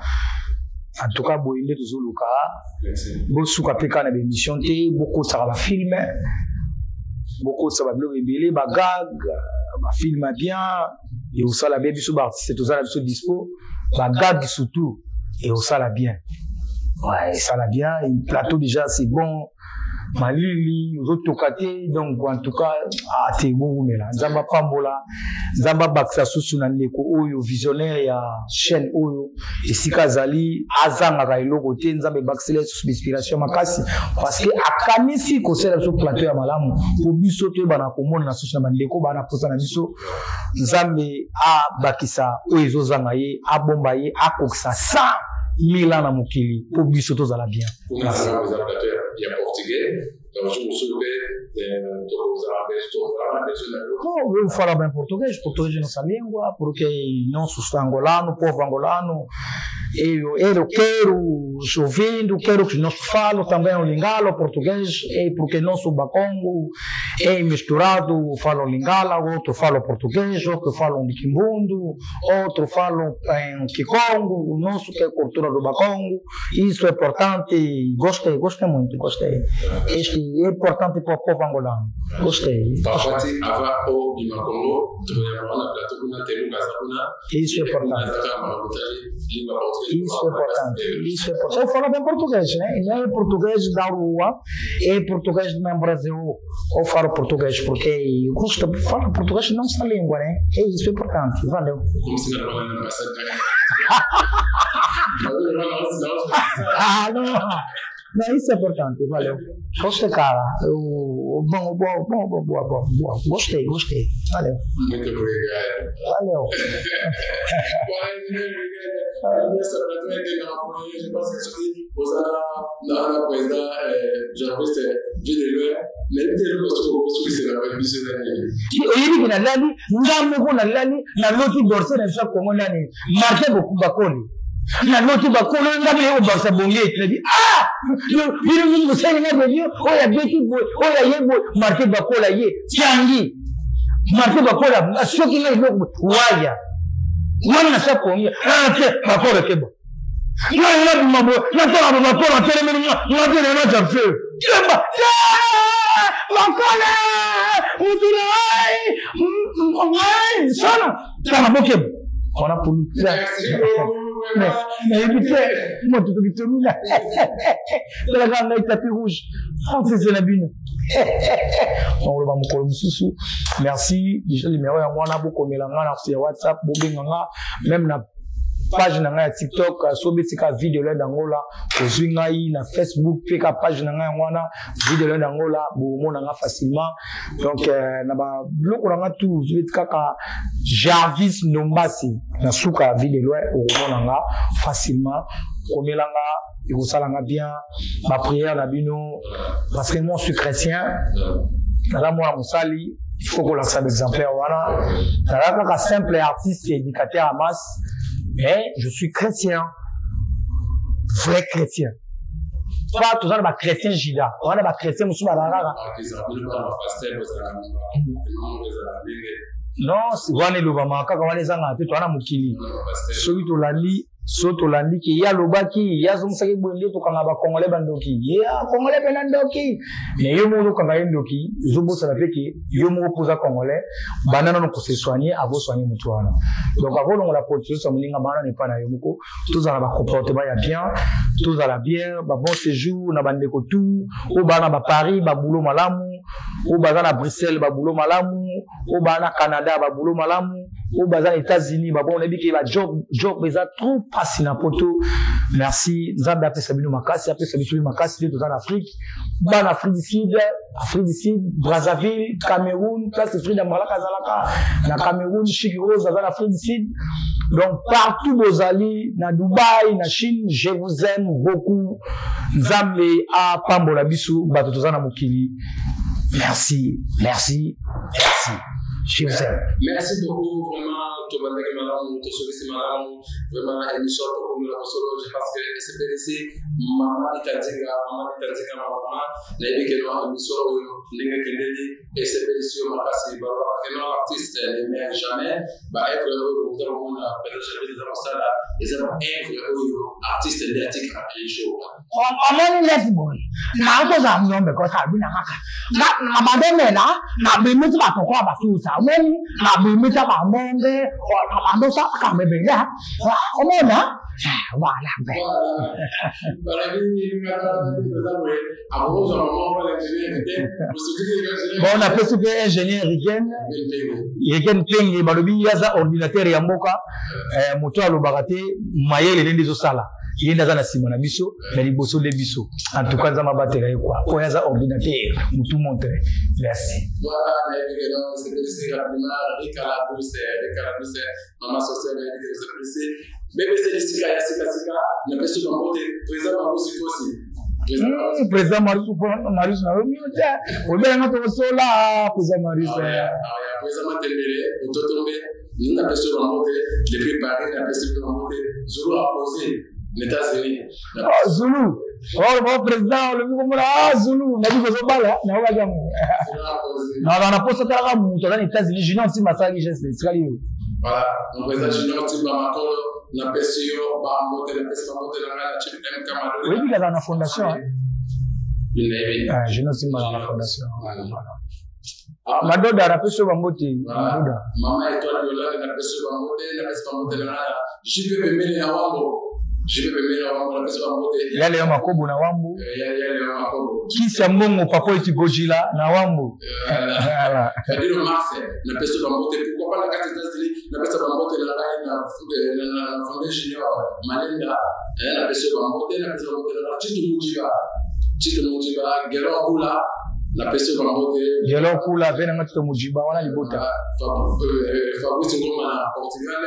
En tout cas, boye nde tozoluka. Bosuka mpe kaka na baémission te, bokosaka bafilm, bokosaka babiloko ebele, bagag, bafilm ya bien ekosala bien. Biso baartiste tozala biso dispo, bagag surtout ekosala bien. Ouais, esala bien. Plateau déjà c'est bon, malili ozotoka te. Donc en tout cas te bowumela, Nzambe apambola, Nzambe abakisa susu na ndeko oyo visionnaire ya chaîne oyo. Esika azali azangaka eloko te. Nzambe ebakisela susu inspiration makasi, parce que akanisi kosala biso plateau ya malamu po biso toyebana komona na susu na bandeko bana posa na biso. Nzambe abakisa oyo ezozanga ye, abomba ye, akokisa 100 000 ans na mokili po biso tozala bien. Merci. Ya portugais, donc mosusu mpe tokozala besoin na yo. Não, eu falo bem português, português é nossa língua, porque nosso angolano, povo angolano, eu quero ouvindo, quero que nós falamos também o lingala, o português, é porque nosso bacongo é misturado, falo lingala, outro fala português, outro fala um quimbundo, outro fala em kikongo, o nosso que é a cultura do bacongo, isso é importante, gostei, gostei muito, gostei. Este é importante para o povo angolano, gostei. Parfois, avant Bokobima Congo, tokoyamba wana plateau kuna Teluka aza kuna. Isso é importante. Isso é importante. Isso é importante. Eu falo bem português, né? Não é português da rua, é português do meu Brasil. Eu falo português porque eu gosto de falar português não só língua, né? É isso é importante. Valeu. Como se não Ah, não. Não, isso é importante, valeu. Gostei, cara. Eu, bom, bom, bom, bom, boa, boa, boa. Gostei, gostei. Valeu. Muito obrigado. Valeu. Je pense que soki oza na président Jarvis Villeneuve, nayebi te eloko soki okosukisela biso na nini. Oyebi ke nalali nga moko, nalali naloti dorse na biso ya Kongo nani Martin Bakoli, naloti bakolo nga mpe kobakisa bonge nabi ah bino nini bosali nga reunion oyo abeti boye, oyo aye boye. Martin Bakola ye tiangi Martin Bakola soki nga eloko waya wana nasa kongi te Bakola te bo nga nga bima boye natala Bakola atelemeli nga nga te na naja feu kemba Bakola mutu na ngai sana sana bokeba wana pulu nayebi te moto tokitomina talaka ngai tapis rouge francese na bino nakoloba mokolo mosusu. Merci déjà. Numéro yango wana, bokomela nga na ya WhatsApp, bobenga nga même na page na ngai ya TikTok. So obetika Video Led Angola, ozwi ngai. Na Facebook mpe ka page na ngai yango wana, Video Led Angola, bomona nga facilement. Donc na babiloko na nga tout, ozwi kaka Jarvis Ndombasi na suka ya Vie de Loin, okomona nga facilement. Komela nga, ekosala nga bien, baprière na bino, parce que moi je suis chrétien, naza mwana mosali, il faut kolakisa baexemplaire wana. Naza kaka simple artiste et éducateur à masse, mais je suis chrétien, vrai chrétien. Pas toza na bachrétien juda wana, bachrétien mosusu bazala kaka non wana elobamaka kaka wana, ezangaka te. Toza na mokili, soki tolandi, so tolandi ke ye alobaki, ye azongisaki boye, nde tokanga bacongolais bandoki, ye congolais mpena ndoki. Mais yo moko ozokanga ye ndoki, ozobosana mpe ke yo moko mpo oza congolais. Banda nano kose soigner avant soigner motu wana. Donc avant olongola politique ya moninga, banda nano epai na yo moko. Tozala bacomportement ya bien, tozala bien. Babon séjour na bandeko tout oyo baa na baparis, babulo malamu, oyo baza na Bruxelles, babulo malamu, oyo baa na Canada, babulo malamu, oyo baza na États-Unis, babon. Nayebi ke bajob job eza trop mpasi na poto. Merci, Nzambe apesa bino makasi, apesa biso mpe makasi nde toza na Afrique. Bana Afrique du Sud, Afrique du Sud, Brazzaville, Cameroun, place Frida Mbalaka azalaka na Cameroun, Chic Rose aza na Afrique du Sud, donc partout bozali, na Dubai, na Chine, je vous aime beaucoup. Nzambe apambola biso bato toza na mokili. Merci, merci, merci, je vous aime. Merci beaucoup vraiment. Tobandaki malamu, tosukisi malamu vraiment. Émission tokomela mosolo, je pense que esepelisi mama Itadinga, mama Itadinga, mama. Nayebi ke no émission oyo ndenge ekendeli esepelisi yo makasi. Balobaka ke no artiste ne meurt jamais. Baœuvre oyo bokuta komona président Javel eza kosala, eza baœuvre oyo artiste nde atikaka un jour. Omoni neti boye nakozala nzombe kosala bina kaka na bandomela nabimisi bato koa basusa, omoni nabimisa bambonge na bandosalaka mebele, omona, voilà. Mpe bon, napesi mpe ingénieur Rigen, Rigen Penge. Balobi ye aza ordinateur ya mboka, moto alobaka te, mayele nde ezosala ye nde aza na nsima na biso, na liboso nde biso. En tout cas Nzambe abatela ye kwa oyo aza ordinateur motu montre. Merci. Voilà, nayebi ke no sepelisi rapidement Rika la Douce, Rika la Douce, mama sociale, nayebi ke sepelisi BBC lisika ya sikasika. Napesi bango te président Marusi Kosi. Président Marius, Marius nalobi te, obenga tokosola président Marius. Président Matembele Ototombe, napesi bango te depuis Paris, napesi bango te Zulu aposé na États-Unis. Zulu oh bon président olobi komona ah Zulu nabi kozobala naobaki yango naza na posa talaka moto aza na États-Unis, Junior Ntimba asalaki geste etikali yo. Voilà, mon président Junior Ntimba Makolo, napesi yo bambote, napesi bambote na ngai na Chief M Kamadoli. Oyebi kazala na fondation? Junior Ntimba aza na fondation, voilà. Ah, madoda napesi yo bango te madoda mama étoile yolande napesi yo bango te napesi bango te na ngai jp pembeni na wambo jp pembeni na wambo napesi bango te ya leon makobo na wambo eh, ya leon makobo kisi ya mbongo papa eti gojila na wambo eh, fadilo mars napesi bango te pourquoi pas na kati États-Unis napesa bango te na ngai na na fonde junior malenda eh, napesi bango te napesi bango te na Tito Mujiba Tito Mujiba Gelor Kula napesi bango te Gelor Kula ve nanga Tito Mujiba wana libota ah, euh, Fabrice Ngoma na Portugal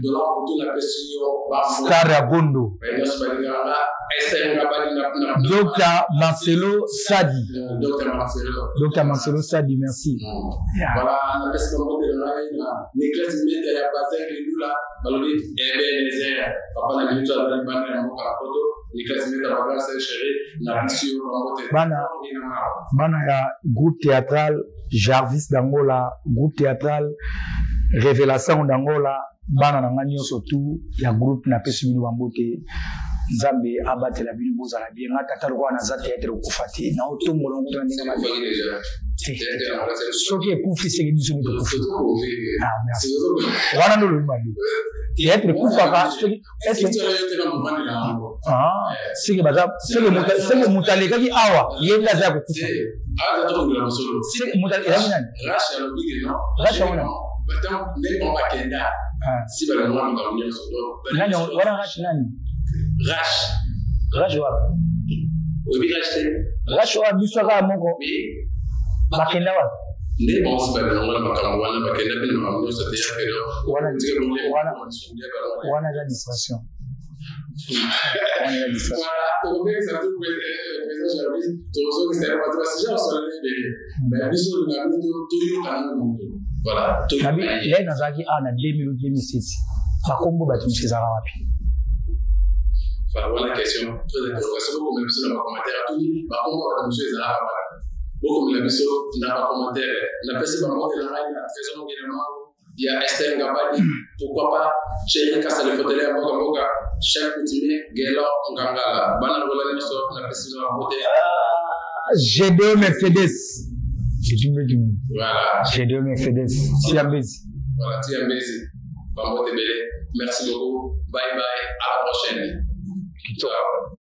dollar kutu napesi yo star ya Gondo nyonso balingaka nga Esther Ngabali na Dr Marcelo Sadi euh, Dr Marcelo Dr Marcelo Sadi merci mm. Voilà napesi bango te na ngai na Nicolas Meta ya Bazin Lilula balobi Ebenezer papa na biso aza libanda ya mboka na poto Nicolas Meta papa sa chéri na biso yo bango te bana bana ya groupe théâtral Jarvis d'Angola groupe théâtral Révélation d'Angola bana na nga nyonso tout ya groupe napesi bino bango te nzambe abatela bino bozala bien nga tata lokola naza théâtre okufa te na otombola ngo na ndenge mabe soki ekufi seke biso nde tokufi ah, wana nde olobi mabe théâtre ekufaka soki ah, seke baza seke moto alekaki awa ye nde aza ya kokufa moto ezalaki nani rasha wana nani wana rash nani rash rash wapi oyebi rash te rash wapi biso kaka moko bakenda wapi nde bango balongola makambo wana bakenda mpe na makambo nyonso te ya pelo wana eza distraction wana eza distraction tokobengisa tu président Jarvis tozongisa ye bato basija basolana ebele mais biso olingaka bino toyoka nano moto voilà nabi lei nazalaki awa na 2000 2006 bakombo bato mosusu ezalaka wapi Voilà, wana question très interrogation bokomela biso na bacommentaire atuni bakombo bato mosusu ezalaka wapi bokomela biso na bacommentaire napesi bambote na ngai na trésor mokili mango ya Esther Ngabadi, pourquoi pas Chéri Kassa le fauteuil ya mboka mboka, chef coutumier Gelor Ngangala, bana ngola nyonso na pesi na mbote. Ah, Gédéon Mercedes. Voilà. Gédéon Mercedes. Tiambezi. Voilà, Tiambezi. Bambote Belé. Merci beaucoup. Bye bye. À la prochaine. Ciao.